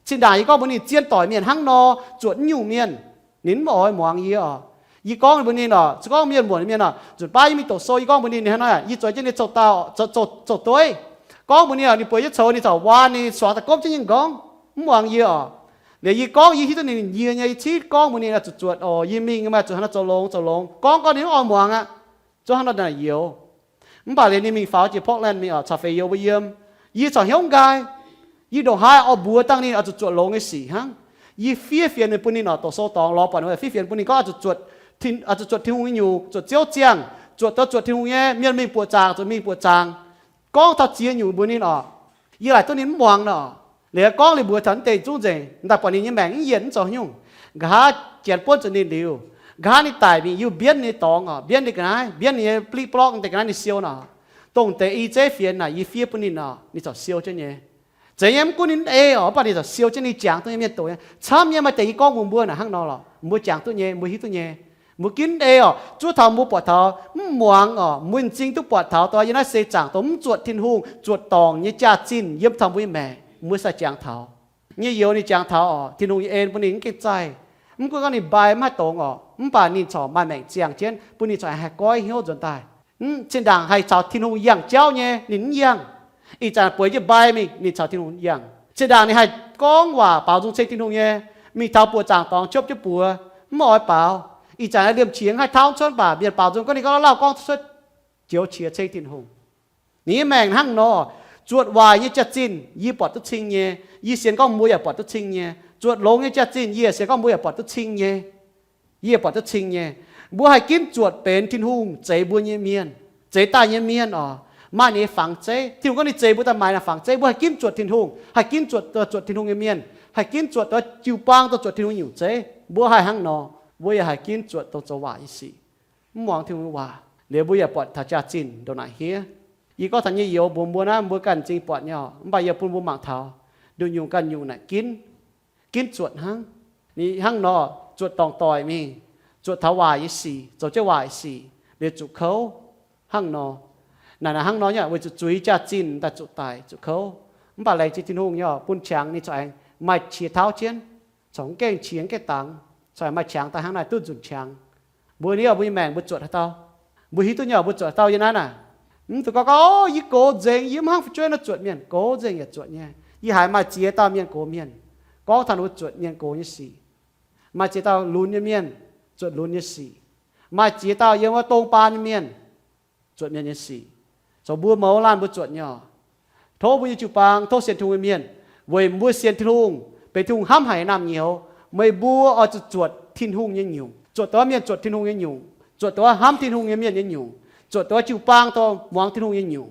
cingx ndaangc yie gorngv mbuox ninh, zien doic mienh hnangv nor, zuotc wuov nyungc mienh. Ninh mv oix muangx yie oc. Yie gorngv mbuox ninh oc, se gorngv mienh muonc mienh oc, nzunc baav yie mingh doqc sou, yie gorngv mbuox ninh, ninh hnangv naaiv, yie zueiz jienv ninh zoux dauh, zoux, zoux, zoux dueiv. Gorngv mbuox ninh oc, ninh bueix jienv coux, ninh corc waan, ninh suangx daaih gomv jienv yie m'nqorngv, mv muangx yie oc. Liuz yie gorngv yie hiuv duqv ninh yie nyei, yie cingx gorngv mbuox ninh, Zuqc zuotc oc, yie mingh maaih zuqc hnangv nor zoux longx zoux longx. Gorngv gorngv ninh mv oix muangx aqv. Zuov hnangv nor naaic youz. Mv baac liuz ninh mingh faaux jiex Portland mingh oc, caux feix youz mbuo yiem. Yie corc hnyouv nqaai. Yie ndongc haaix oix mbuox dangh ninh oix zuqc zuotc longx nyei sic hnangv. Yie fiev fienx ninh bun ninh oc, doqc sou dorngx lorz buatc ninh, fiev fienx bun ninh gorngv oix zuqc zuotc Tin-Hungh nyei nyungc, zuotc Ziouv ziangh, zuotc daaih zuotc Tin-Hungh nyei mienh mingh buoqc zaangc, zuqc mingh buoqc zaangc. Gorngv taux ziex nyungc mbuox ninh oc. Yie laaic duqv ninh mv muangx nor. Liuz gorngv liuz mbuox taux naaiv deix zungv nzengc, daaih buatc ninh nyei maengc mv yienc, mv zoux haaix nyungc. Nqa'haav janx buonv zuqc ninh liuz, nqa'haav ninh daic mingh, yie mbienv ninh nyei dorngx oc, mbienv ninh ga'naaiv, mbienv ninh nyei bliv blorqv deix ga'naaiv ninh siou nor. Dongh deix i zeiv fienx naaic yie fiev bun ninh oc, ninh corc siou jienv nyei. Zeiz nyei, mv gunv ninh mv ei oc, mv baac ninh corc siou jienv, ninh jangx duqv nyei, mienh doqc nyei. Camv nyei, maaih deix yie gorngv mbuox mbuo naaic hnangv nor lorqc, mbuo jangx duqv nyei, mbuo hiuv duqv nyei. Mbuo ginv ei oc, zuov taux mbuo buatc taux mv muangx oc, mbuo m'zing duqv buatc taux dongh yie naaiv seix zaangc dongh mv zuotc Tin-Hungh, zuotc dorngc nyei jaax-zinh yiem taux mbuo nyei maengc, mbuo sai jangx taux. Nyei youz ninh jangx taux oc, Tin-Hungh nyei en bun ninh mv gengh zaih. Mv gunv gorngv ninh mbai mv haih dongz oc, mv baac ninh corc maaih maengc ziangh jienv, bun ninh corc haih goiv hnyouv nzuonx daaih. Zinh ndaangc haih caux Tin-Hungh yangh jauv nyei, ninh mv yangh. Ih zanc bueix jienv mbai mingh, ninh caux Tin-Hungh yangh. Zinh ndaangc ninh haih gorngv waac baaux nzung ceng Tin-Hungh nyei, mingh taux buoqc zaangc dorngx qopv jienv buoz, mv oix baaux. Ih zanc liemh qiex haih tauv cuotv baac mienh baaux nzung gorngv ninh gorngv lauh gorngv cuotv, joux qiex ceng Tin-Hungh. Ninh nyei maengc hnangv nor, zuotc waaic nyei jaax-zinh yie buatc duqv cing nyei, yie sienx gorngv mbuo yaac buatc duqv cing nyei. Zuotc longx nyei jaax-zinh yie sienx gorngv mbuo yaac buatc duqv cing nyei. Yie buatc duqv cing nyei. Mbuo haih ginv zuotc benx Tin-Hungh zeix mbuo nyei mienh, zeix daaih nyei mienh oc, maaih ninh nyei fangx zeiv. Tin-Hungh gorngv ninh zeix mbuo daaih maaih ninh fangx zeiv. Mbuo haih ginv zuotc Tin-Hungh, haih ginv zuotc, zuotc Tin-Hungh nyei mienh, haih ginv zuotc jiu-baang dongh zuotc Tin-Hungh nyungc zeiv. Mbuo haih hnangv nor, mbuo yaac haih ginv zuotc dongh zoux waaic nyei sic, mv muangx Tin-Hungh nyei waac. Liuz mbuo yaac buatc taux jaax-zinh ndongc naaic hniev. Yie gorngv taux nyei youz mbuox mbuo naaiv, mbuo ganh m'zing buatc nyei oc, mv baac yie bun mbuo mangc taux nduqc nyungc ganh nyungc naaic ginv, ginv zuotc hnangv. Ninh hnangv nor, zuotc dorngc doic mingh, zuotc taux waaic nyei sic, zoux jienv waaic sic, liuz zuqc kouv hnangv nor. Naaic naaic hnangv nor nyei, weic zuqc zuiz jaax-zinh daaih zuqc daic zuqc kouv. Mv baac laengz zingh Tin-Hungh nyei oc, bun qangx ninh corc aengx maaih qiex tauv jienv, corc mv gaengh qiex mv gaengh dangx. Corc maaih qangx daaih hnangv naaic duqv nzunc qangx. Mbuo ni oc, mbuo nyei maengc mbuo zuotc haaix dauh? Mbuo hiuv duqv nyei oc, mbuo zuotc haaix dauh yiem naaiv naaic? Mv zuqc gorngv, gorngv, Yie gox nzengc, yie mv hnangv fu'jueiv nor zuotc mienh. Gox nzengc yaac zuotc nyei. Yie haiz maaih ziex dauh mienh gox mienh, gorngv taux ninh mbuo zuotc mienh gox nyei sic. Maaih ziex dauh lunx nyei mienh zuotc lunx nyei sic. Maaih ziex dauh yiem wuov dong baan nyei mienh zuotc mienh nyei sic. Zoux mbuo mouz laanh mbuo zuotc nyei oc. Tov mbuo nyei jiu-baang, tov sienx Tin-Hungh nyei mienh, weic mbuo sienx Tin-Hungh, benx Tin-Hungh hnamv haic nyei naamh nyouz, meih mbuo oix zuqc zuotc Tin-Hungh nyei nyungc, zuotc dongh mienh zuotc Tin-Hungh nyei nyungc, zuotc dongh hnamv Tin-Hungh nyei mienh nyei nyungc, zuotc dongh jiu-baang dorh muangx Tin-Hungh nyei nyungc.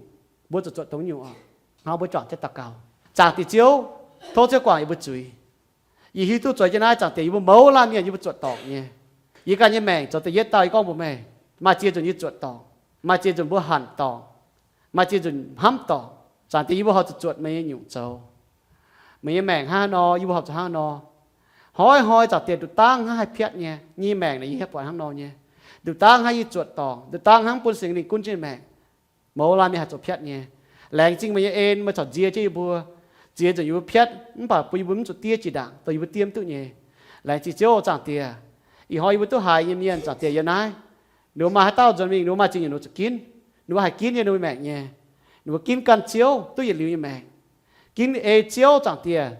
Mbuo zuqc zuotc dongh nyungc oc. Hnangv mbuo juangc jienv daux gaux. Zaangc Diex Ziouv, tov Ziouv guangc yie mbuo zuiz. Yie hiuv duqv zueiz jienv naaiv, Zaangc Diex, yie mbuo mouz laanh mienh yie mbuo zuotc dorngc nyei. Yie ganh nyei maengc zoux da'yietv dauh yie gorngv mbuox meih, maaih ziex nzunc yie zuotc dorngc, maaih ziex nzunc mbuo hanc dorngc, maaih ziex nzunc hnamv dorngc. Zaangc Diex, yie mbuo horpc zuqc zuotc meih nyei nyungc zoux. Meih nyei maengc hnangv haaix nor, yie mbuo horpc zuqc hnangv haaix nor. Hnoi-hnoi Zaangc Diex nduqc dangv hnangv haih piatv nyei. Yie nyei maengc naaic yie hietv buatc hnangv nor nyei. Nduqc dangv hnangv yie zuotc dorngc, nduqc dangv hnangv bun Singx Lingh gunv jienv nyei maengc. Mouz laanh mienh haih zoux piatv nyei. Laengz zingh meih nyei en, meih corc nzie jienv yie mbuo. Ziex nzunc yie mbuo piatv mv baac bun yie mbuo mv zuqc diev jiex ndaangc, dongh yie mbuo diev mv duqv nyei. Laengz zingh Ziouv, Zaangc Diex. Ih hnoi yie mbuo duqv haiz nyei mienh, Zaangc Diex, yiem naaiv, ninh mbuo maaih haaix dauh nzuonx mingh, ninh mbuo maaih ziex nyungc ninh mbuo zuqc ginv. Ninh mbuo haih ginv yiem ninh mbuo maengc nyei. Ninh mbuo ginv gan Ziouv duqv yietc liuz nyei maengc. Ginv ei Ziouv, Zaangc Diex,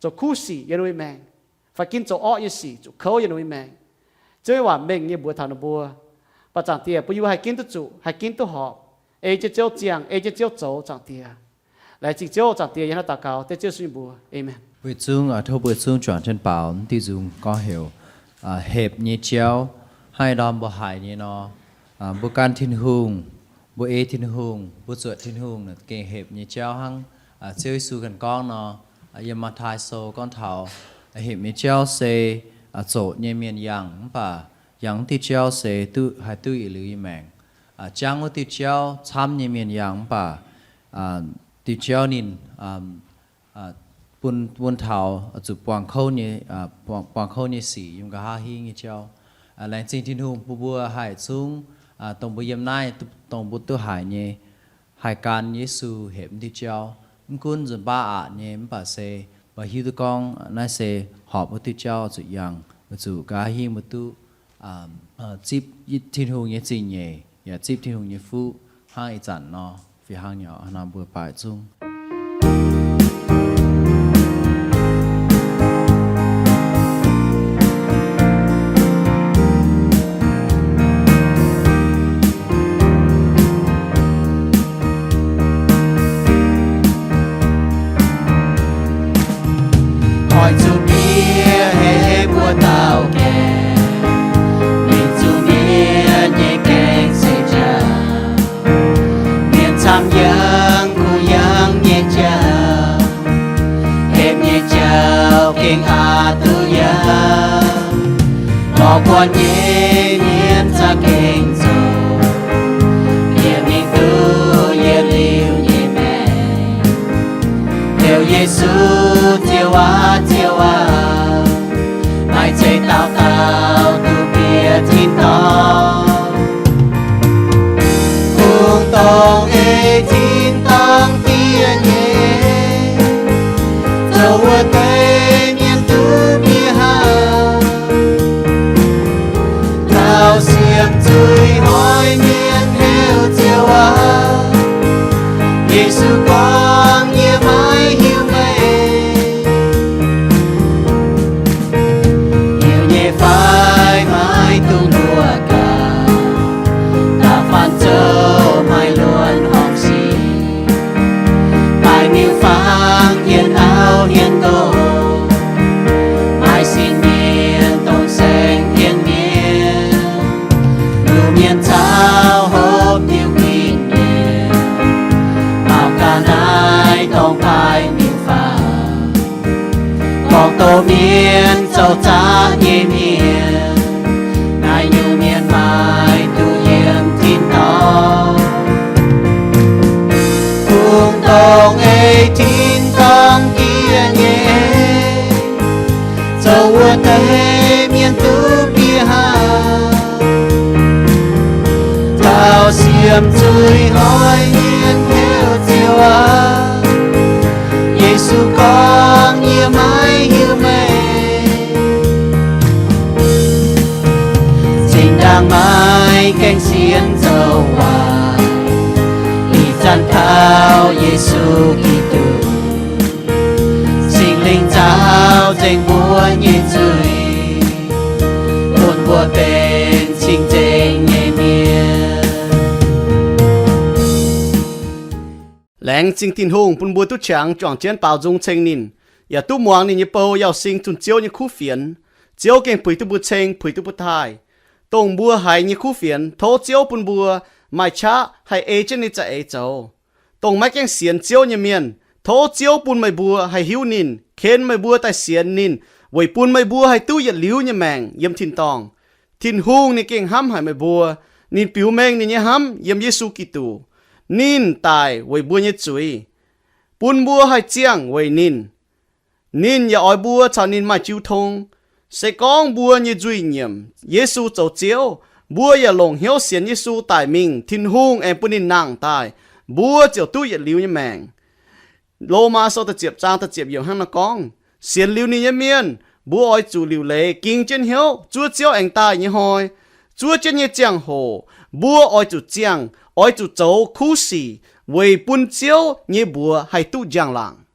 zoux kuv sic yiem ninh mbuo maengc, fai ginv zoux orqv nyei sic zuqc kouv yiem ninh mbuo maengc. Ziouv nyei waac mengh nyei mbuox taux ninh mbuo. Mv baac Zaangc Diex, bun yie mbuo haih ginv duqv zuqc, haih ginv duqv horpc, ei jienv Ziouv ziangh, ei jienv Ziouv zoux, Zaangc Diex. Laengz zingh Ziouv, Zaangc Diex, yie hnangv naaiv daux gaux dengv Ziouv Yesu nyei mbuox. Aamen. Weic zungv, tov mbuo zungv juangc jienv baaux diuh nzung gorngv heuc hepc nyei jauv. Hnangv ih ndorm mbuo haiz nyei nor, mbuo gan Tin-Hungh, mbuo ei Tin-Hungh, mbuo zuotc Tin-Hungh gengh hepc nyei jauv hnangv Ziouv Yesu ganh gorngv nor. Yiem Matv^tai Sou gorngv taux hepc nyei jauv se zoqc nyei mienh yangh mv baac yangh wuov diuh jauv se duqv, haih duqv yietc liuz nyei maengc. Jangv wuov diuh jauv camv nyei mienh yangh mv baac diuh jauv ninh bun, bun taux zuqc buangh kouv nyei, buangh kouv nyei sic yiem nqa'haav hingv nyei jauv. Laengz zingh Tin-Hungh bun mbuo haih zungv, dongh mbuo yiem naaiv, dongh mbuo duqv haiz nyei, haih gan Yesu hepc wuov diuh jauv. Mv gunv nzunc baav aqc nyei mv baac se mbuo hiuv duqv gorngv naaiv se horpc wuov diuh jauv zuqc yangh, weic zuqc nqa'haav hingv mbuo duqv zipv Tin-Hungh nyei zingh nyeic yaac zipv Tin-Hungh nyei fuqv hnangv ih zanc nor. Fih hnangv nyei, hnangv naaiv mbuo baaix zungv oix zuqc mienh hepc mbuo dauh gaengh, mingh zuqc mienh nyei gaengh se jauv. Mienh camv yangh kuh yangh nyei jauv, hepc nyei jauv gengh aqc duqv yaac lorz buatc nyei mienh za'gengh zoux, yie mingh duqv yietc liuz nyei maengc. Heuc Yesu, Ziouv aac, Ziouv aac, maaih zeiz dauh dauh duqv bieqc tin-dorngh. Kungx dongh ei tin-dorngh diev nyei, zoux wuov deix mienh duqv bieqc haah? Taux siemv zuiz hnoi mienh heuc Ziouv aac, Yesu gorngv, yie maiv hiuv meih. Heuc nyei fai maiv dungx luoqc gaax, da'faanh zoux maaih luonx horngc sic. Daaih miuc-fangx hienx auv hienx nqox, maaih sin mienh dongh saeng-hien mienh, luoqc mienh caux hopv diuh guinh mienh, maux gaax naaiv dongh baaix miuc-fangx, gorngv doz mienh zoux zaqc nyei mienh, naaiv nyungc mienh maiv dungx yiem tin-dorngh. Kungx dongh ei tin-dorngh diev nyei, zoux wuov deix mienh duqv bieqc haah? Taux siemv zuiz hnoi mienh heuc Ziouv aac, Yesu gorngv, yie maiv hiuv meih. Gaengh sienx zoux waac, ih zanc kaux Yesu Giduc. Singx Lingh nzaaux nzengc mbuo nyei nzuih, bun mbuo benx cing-nzengc nyei mienh. Laengz zingh Tin-Hungh bun mbuo duqv qangx juangc jienv baaux nzung ceng ninh, yaac duqv muangx ninh nyei bou yauh sing zunh Ziouv nyei kuv fienx. Ziouv gengh puix duqv mbuo ceng, puix duqv mbuo taaih. Dongh mbuo haiz nyei kuv fienx, tov Ziouv bun mbuo maaih qaqv haih ei jienv ninh za'eix zoux. Dongh maiv gaengh sienx Ziouv nyei mienh, tov Ziouv bun meih mbuo haih hiuv ninh, ken meih mbuo daaih sienx ninh, weic bun meih mbuo haih duqv yietc liuz nyei maengc yiem tin-dorngh. Tin-Hungh ninh gengh hnamv haic meih mbuo. Ninh biux mengh ninh nyei hnamv yiem Yesu Giduc. Ninh daic weic mbuo nyei zuiz, bun mbuo haih ziangh weic ninh. Ninh yaac oix mbuo caux ninh maaih jiu tong. Se gorngv mbuo nyei nzuih nyiemc Yesu zoux Ziouv, mbuo yaac longc hnyouv sienx Yesu daic mingh, Tin-Hungh aengx bun ninh nangh daaih, mbuo ziouc duqv yietc liuz nyei maengc. Lomaa Sou da'ziepc zaang da'ziepc yiemc hnangv naaiv gorngv, sienx liuz ninh nyei mienh, mbuo oix zuqc liuc leiz ging jienv hnyouv zuov Ziouv aengx daaih nyei hnoi. Zuov jienv nyei ziangh hoc, mbuo oix zuqc ziangh, oix zuqc zoux kuv sic weic bun Ziouv nyei mbuox haih duqv njang-laangc.